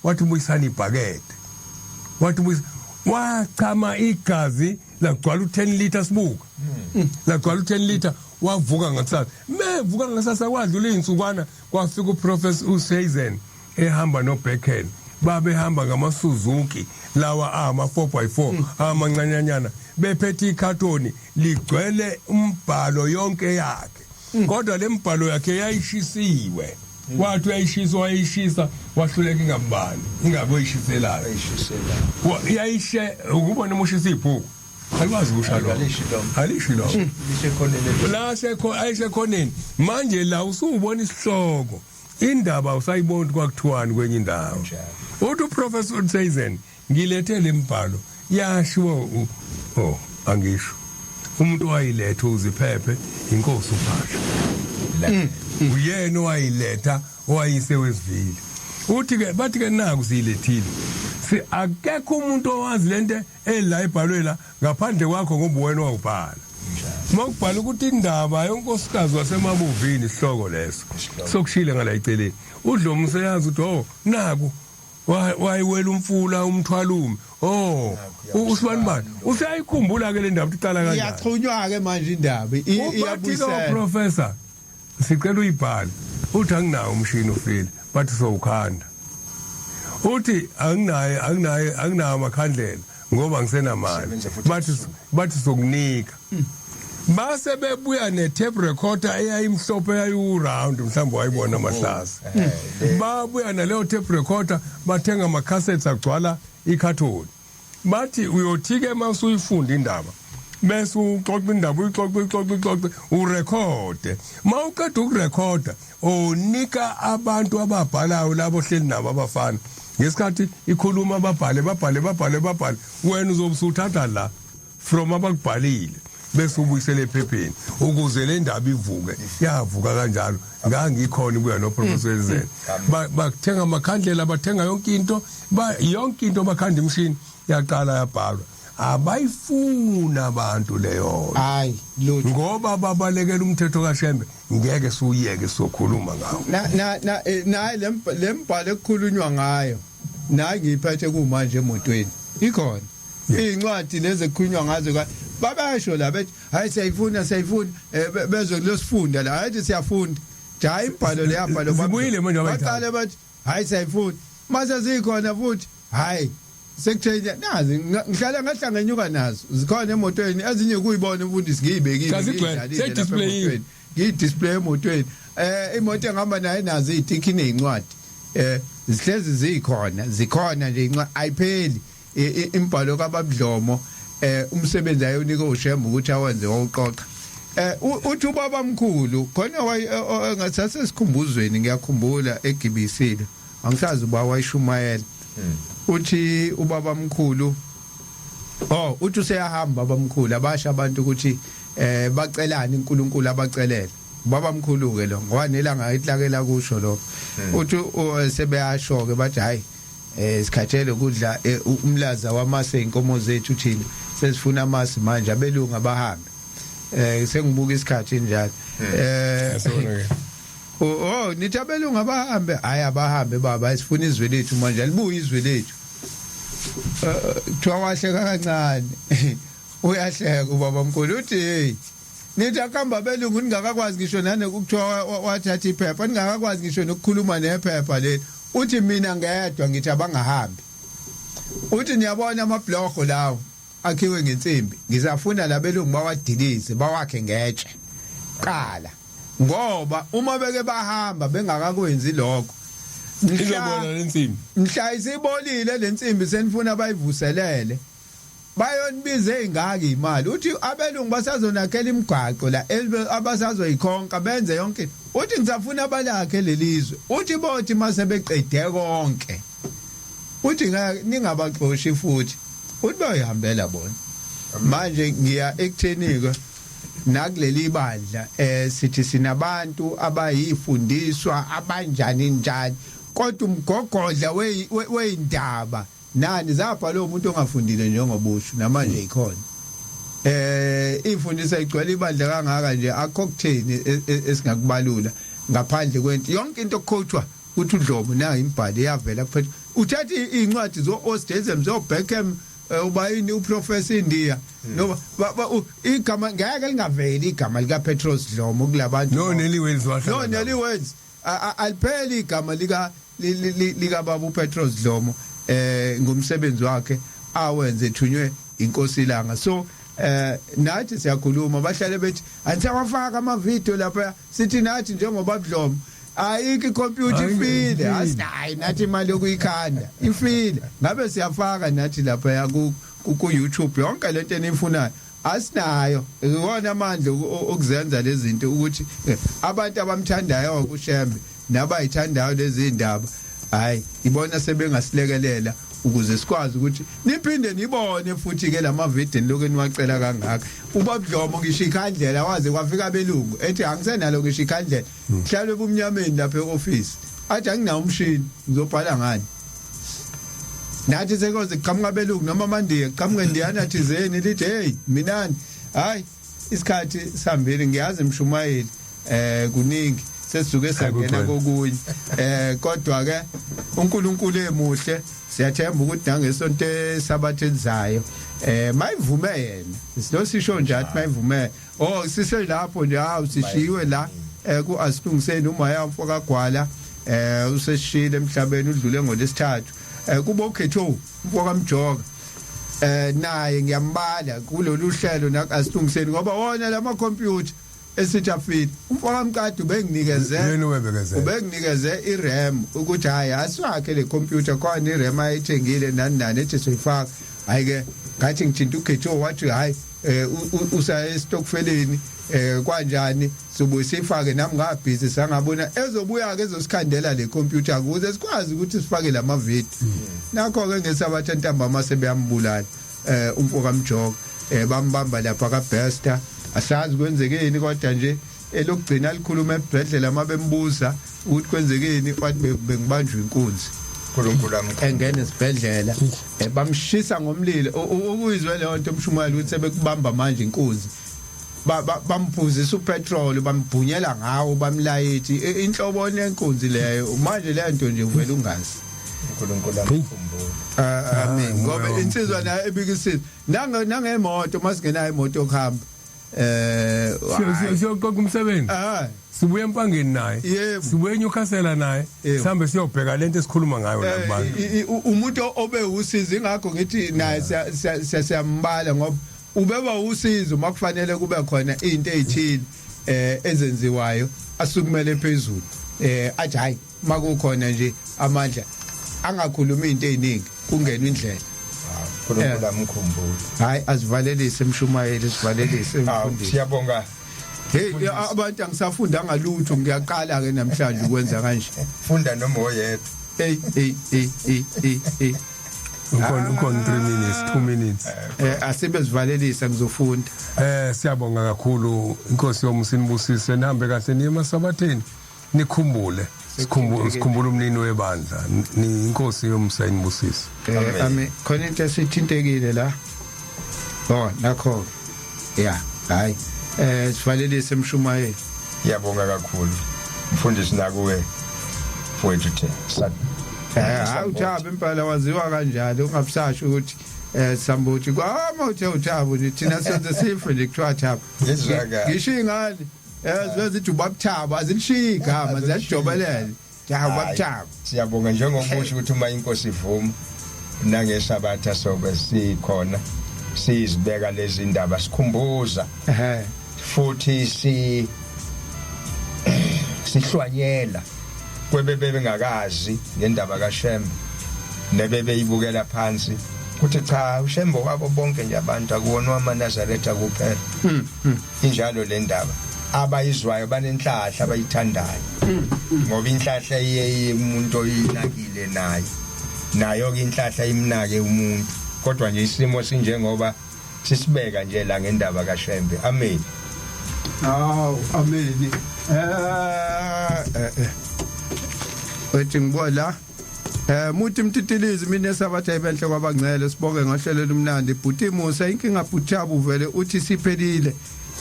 wathi buyisani ibhakede, wathi buyisa, wachama igazi lagcwala u10 liter, sibuka lagcwala u10 liter. Wavuka ngakusasa, mevuka ngakusasa kwadlula izinsukwana, kwafika uprofessor uSeisen ehamba noBecken, babehamba ngama Suzuki lawa ama 4x4 amancanyanyana, bephethe ikhathoni ligcwele umbhalo yonke yakhe, kodwa lembhalo yakhe yayishisiwe. Wathi uyayishisa, wayishisa wahluleka, ingambani ingabe oyishiselayo. Ayishisela. Yayishe ukubona umushisa ibhuku alikwazi ukusha lo. Alishi lo. Alishi lo. Lishe khoneni. La sekho ayisekhoneni manje, la usubona isihloko, indaba usayibona ukuthi kwakuthiwani kwenye indawo. Kanjalo. Uthi uprofessor Tseisen, ngilethe lembhalo yashiwo oh, angisho umuntu owayiletha uziphephe, inkosi uPhasha. Uyena owayiletha, owayise wesivile. Uthi ke bathi ke naku siyilethile, si akekho umuntu owazi lento ela ibhalwe la ngaphandle kwakho, ngoba wena wawubhala. Makubhala ukuthi indaba yonkosikazi wasemabuvini, isihloko leso sokushile ngala eceleni. Udlomo useyazi ukuthi oh, naku wayiwela umfula umthwalume, oh, usibani bani, usayikhumbula ke le ndaba ukuthi iqala kanjani. Iyaxhunywa ke manje indaba. Ubathi lo Iyabuyisela. Professor, sicela uyibhale. Uthi anginawo umshini, ufile. Bathi sowukhanda. Uthi anginaye, anginaye, anginawo amakhandlela ngoba ngisenamali. Sebenza futhi Bathi ebusuku. Bathi sokunika. Base bebuya ne tape recorder eyayimhlophe, eyayiwu round, mhlawumbe wayibona Mahlase. Babuya naleyo tape recorder, bathenga ama cassettes agcwala ikhathoni. Bathi uyothi ke mawusuyifunda indaba, bese uxoxa indaba, uyixoxe, uyixoxe, uyixoxe, urekhode. Mawuqeda ukurekhoda unika abantu ababhalayo labo hleli nabo abafana, ngesikhathi ikhuluma babhale, babhale, babhale, babhale. Wena uzobe usuthatha la from abakubhalile bese ubuyisele ephepheni ukuze le ndaba ivuke. Yavuka kanjalo, ngangikhona ibuya noprofessor Enzeni. Bathenga amakhandlela, bathenga yonke into, yonke into, bakhanda imishini, yaqala yabhalwa. Abayifuna abantu leyo Hayi lutho. ngoba babalekela umthetho kaShembe, ngeke suyeke sokhuluma ngawo. Na na na nayi lembhalo ekukhulunywa ngayo, nayi ngiyiphethe kumanje emotweni, ikhona incwadi lezi ekukhulunywa ngazo babasho la bethi hayi, siyayifuna, siyayifuna, bezwe kulosifunda la, hayi, siyafunda nje, hayi, imbhalo le yabhalo. Zibuyile manje abayithatha. Baqale bathi hayi, siyayifuna, mase zikhona futhi, hayi. Sekuthenya nazi ngihlala ngahla ngenyuka nazo zikhona emotweni, ezinye kuyibona umfundisi ngiyibekile. Cha, zigcwele. Ngiyidlalile lapha Seyidisplayiwe. emotweni. Ngiyidisplay emotweni, imoto engihamba nayo nazo izitikhi nezincwadi, zihlezi zikhona, zikhona nje incwadi ayipheli. Imbhalo kaBabudlomo, umsebenzi ayonika uShembe ukuthi awenze wawuqoqa. Uthi ubaba mkhulu khona engathatha esikhumbuzweni, ngiyakhumbula egibisile, angisazi uba wayishumayela. Uthi ubaba mkhulu, oh, uthi useyahamba baba mkhulu, abasha abantu ukuthi bacelani uNkulunkulu abacelele baba mkhulu ke lo, ngoba nelanga ihlakela kusho lokho. Uthi sebeyasho ke, bathi hayi, sikhathele ukudla umlaza wamase inkomo zethu, thina sesifuna amasi manje, abelungu abahambe. Sengibuka isikhathi njalo. Yasona ke. Oh, nithi abelungu abahambe, hayi, abahambe baba, sifuna izwe lethu manje, alibuye izwe lethu. Kuthiwa wahleka kancane, uyahleka ubaba mkhulu, uthi hey, nithi akamba belungu ningakakwazi ngisho nane kuthiwa wathatha iphepha, ningakakwazi ngisho nokukhuluma nephepha leli. Uthi mina ngedwa ngithi abangahambi. Uthi niyabona amabloho lawo akhiwe ngensimbi, ngisafuna labelungu bawadilize bawakhe ngetshe qala, ngoba uma beke bahamba bengakakwenzi lokho, Izobona lensimbi. Mhla isibolile lensimbi senifuna bayivuselele, bayonibiza ezingaka imali. Uthi abelungu basazonakhela imigwaqo la abasazoyikhonka benze yonke. Uthi ngisafuna abalakhe lelizwe. Uthi bothi mase beqede konke, uthi ngeke ningabaxoshi futhi, uthi bayihambela bona. Manje ngiya ekutheni ke nakuleli bandla sithi sinabantu abayifundiswa abanjani njani, kodwa umgogodla weyindaba nani zabhalwa umuntu ongafundile njengobusho, namanje ikhona ifundisa igcwele ibandla kangaka nje, akho kutheni esingakubalula ngaphandle kwento yonke into okukhotshwa uthi uDlomo nayo imibhalo iyavela kuphela. Uthatha iy'ncwadi zo-Ostazem, zo-Beckham, uba yini, uProfessor India, noma igama ngeke lingaveli igama lika Petros Dlomo kulabantu. No Nelly Wells wahlala. No Nelly Wells, alipheli igama lika baba uPetros Dlomo ngomsebenzi wakhe awenze ethunywe inkosi ilanga. So nathi siyakhuluma, bahlale bethi anisawafaka ama video lapha, sithi nathi njengoba Dlomo ayikho ikhompyutha, Ayikho, ifile. ifile. Asinayi nathi imali yokuyikhanda, ifile, ngabe siyafaka nathi lapha ku YouTube yonke lento enifunayo. Asinayo ikona amandla okuzenza lezi zinto, ukuthi abantu abamthandayo kuShembe nabayithandayo lezi ndaba, hayi, ibona sebengasilekelela ukuze sikwazi ukuthi niphinde nibone futhi ke lama video lokho eniwacela kangaka. Ubabudlomo ngisho ikhandlela waze kwafika abelungu ethi angisenalo ngisho ikhandlela, hlala ebumnyameni lapha eoffice, athi anginawo umshini, ngizobhala ngani? Nathi sekoze kuqhamuka abelungu noma amandiya, kuqhamuke ndiyana thizeni lithi hey minani. Hayi, isikhathi sihambile, ngiyazi mshumayeli, kuningi sesisuke sangena Akugcwele. kokunye, kodwa ke uNkulunkulu emuhle, siyathemba ukuthi nangesonto esabatha elizayo, mayivume yena, silo sisho nje athi mayivume. Oh, siselapho nje, hawu, sishiwe la ku asilungiseni. Uma mfo kaGwala useshile emhlabeni, udlule ngolesithathu. Kubo ukhetho umfo kaMjoka, naye ngiyambala kulolu hlelo asilungiseni, ngoba wona lama computer esithi afile, umfo kaMqadi ubenginikeze. Yena ubebekezela. Ubenginikeze iRAM ukuthi hayi, asiwakhe le computer khona, iRAM ayithengile nani nani, ethi soyifaka. Hayi ke, ngathi ngithinta ukhetho, wathi hayi, usaya estokfeleni, kwanjani sobuye sifake, nami ngabhizi sangabona ezobuya ke ezosikhandela le computer ukuze sikwazi ukuthi sifake lama video. Nakho ke ngesabatha ntambama sebeyambulala umfo kaMjoka, bambamba lapha kaBester, asazi kwenzekeni, kodwa nje elokugcina likhuluma ebhedlela mabembuza ukuthi kwenzekeni, wathi bengibanjwa inkunzi. uNkulunkulu amkhulu. Engena esibhedlela, bamshisa ngomlilo. Ukuyizwe leyo nto umshumayeli, ukuthi sebekubamba manje inkunzi, bamphuzisa upetrol, bambhunyela ngawo, bamlayithi inhlobo nenkunzi leyo. Manje le nto nje uvela ungazi. uNkulunkulu amkhumbule. Amen. Ah, Ngoba umoya. Insizwa nayo ebikisile nange nangemoto, masingenayo imoto yokuhamba. Eh Siyoqoqa umsebenzi. Ah. Sibuye empangeni naye. Sibuye eNewcastle naye. Sihambe siyobheka lento esikhuluma ngayo la kubantu. Umuntu obe usizo, ingakho ngithi naye siyambala, ngoba ubeba usizo makufanele kube khona into ezithile ezenziwayo, asukumele phezulu, athi hayi, makukhona nje amandla, angakhuluma into eziningi, kungena indlela. uNkulunkulu amkhumbule. Hayi, azivalelise emshumayeli, sivalelise emfundisi. Siyabonga. Hey, abantu, angisafundanga lutho, ngiyaqala ke namhlanje ukwenza kanje. Funda noma oyedwa. Hey hey hey hey hey hey. Ukhona 3 minutes, 2 minutes. Asibe sivalelisa, ngizofunda. Siyabonga kakhulu, inkosi yomusa inibusise, nihambe kahle niye emasabatheni, nikhumbule, sikhumbule umnini webandla ni inkosi yomusa inibusise. Ami, khona into esithintekile la. Oh, nakho. Yeah, hayi. Sivalelise emshumayeli. Ngiyabonga kakhulu. Mfundisi, nakuwe mfowethu the. Hayi, uThabo impela waziwa kanjalo, ungabusasho ukuthi sambuthi kwama uthe uThabo nje, thina senze sife nje kuthiwa Thabo. Ngizwakala. Ngisho ingane zithi ubabthabo, azilishiyi igama, ziyajobelela. Ja, ubabthabo. Siyabonga, njengokusho ukuthi uma inkosi ivuma nangesabatha sobe sikhona, sizibeka lezi ndaba, sikhumbuza futhi sihlwanyela kwebebe bengakazi ngendaba kaShembe nebebe ibukela phansi, kuthi cha, uShembe wabo bonke nje abantu, akuwona amaNazaretha kuphela. Injalo le ndaba, abayizwayo banenhlahla abayithandayo, ngoba inhlahla iye umuntu oyinakile naye, nayo ke inhlahla imnake umuntu, kodwa nje isimo sinjengoba sisibeka nje la ngendaba kaShembe. Amen. Aw, amen. Wethi ngibola muthi mtitilizi, mina esabatha ibenhle kwabangcele, sibonge ngohlelo lumnandi. Bhuti Musa, inkinga bhuthabu vele uthi siphelile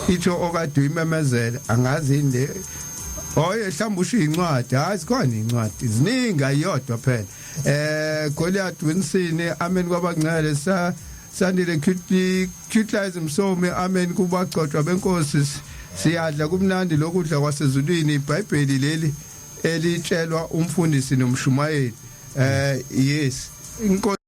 itho okade uyimemezela, angazi yini le. Oye, mhlawumbe usho incwadi. Hayi, sikhona incwadi ziningi, ayodwa phela. Goliath Winson, amen kwabangcele. Sa Sandile cutely cutelize Msomi, amen kubagcotshwa benkosi. Siyadla kumnandi lokudla kwasezulwini, iBhayibheli leli elitshelwa umfundisi nomshumayeli. Yes, inkosi.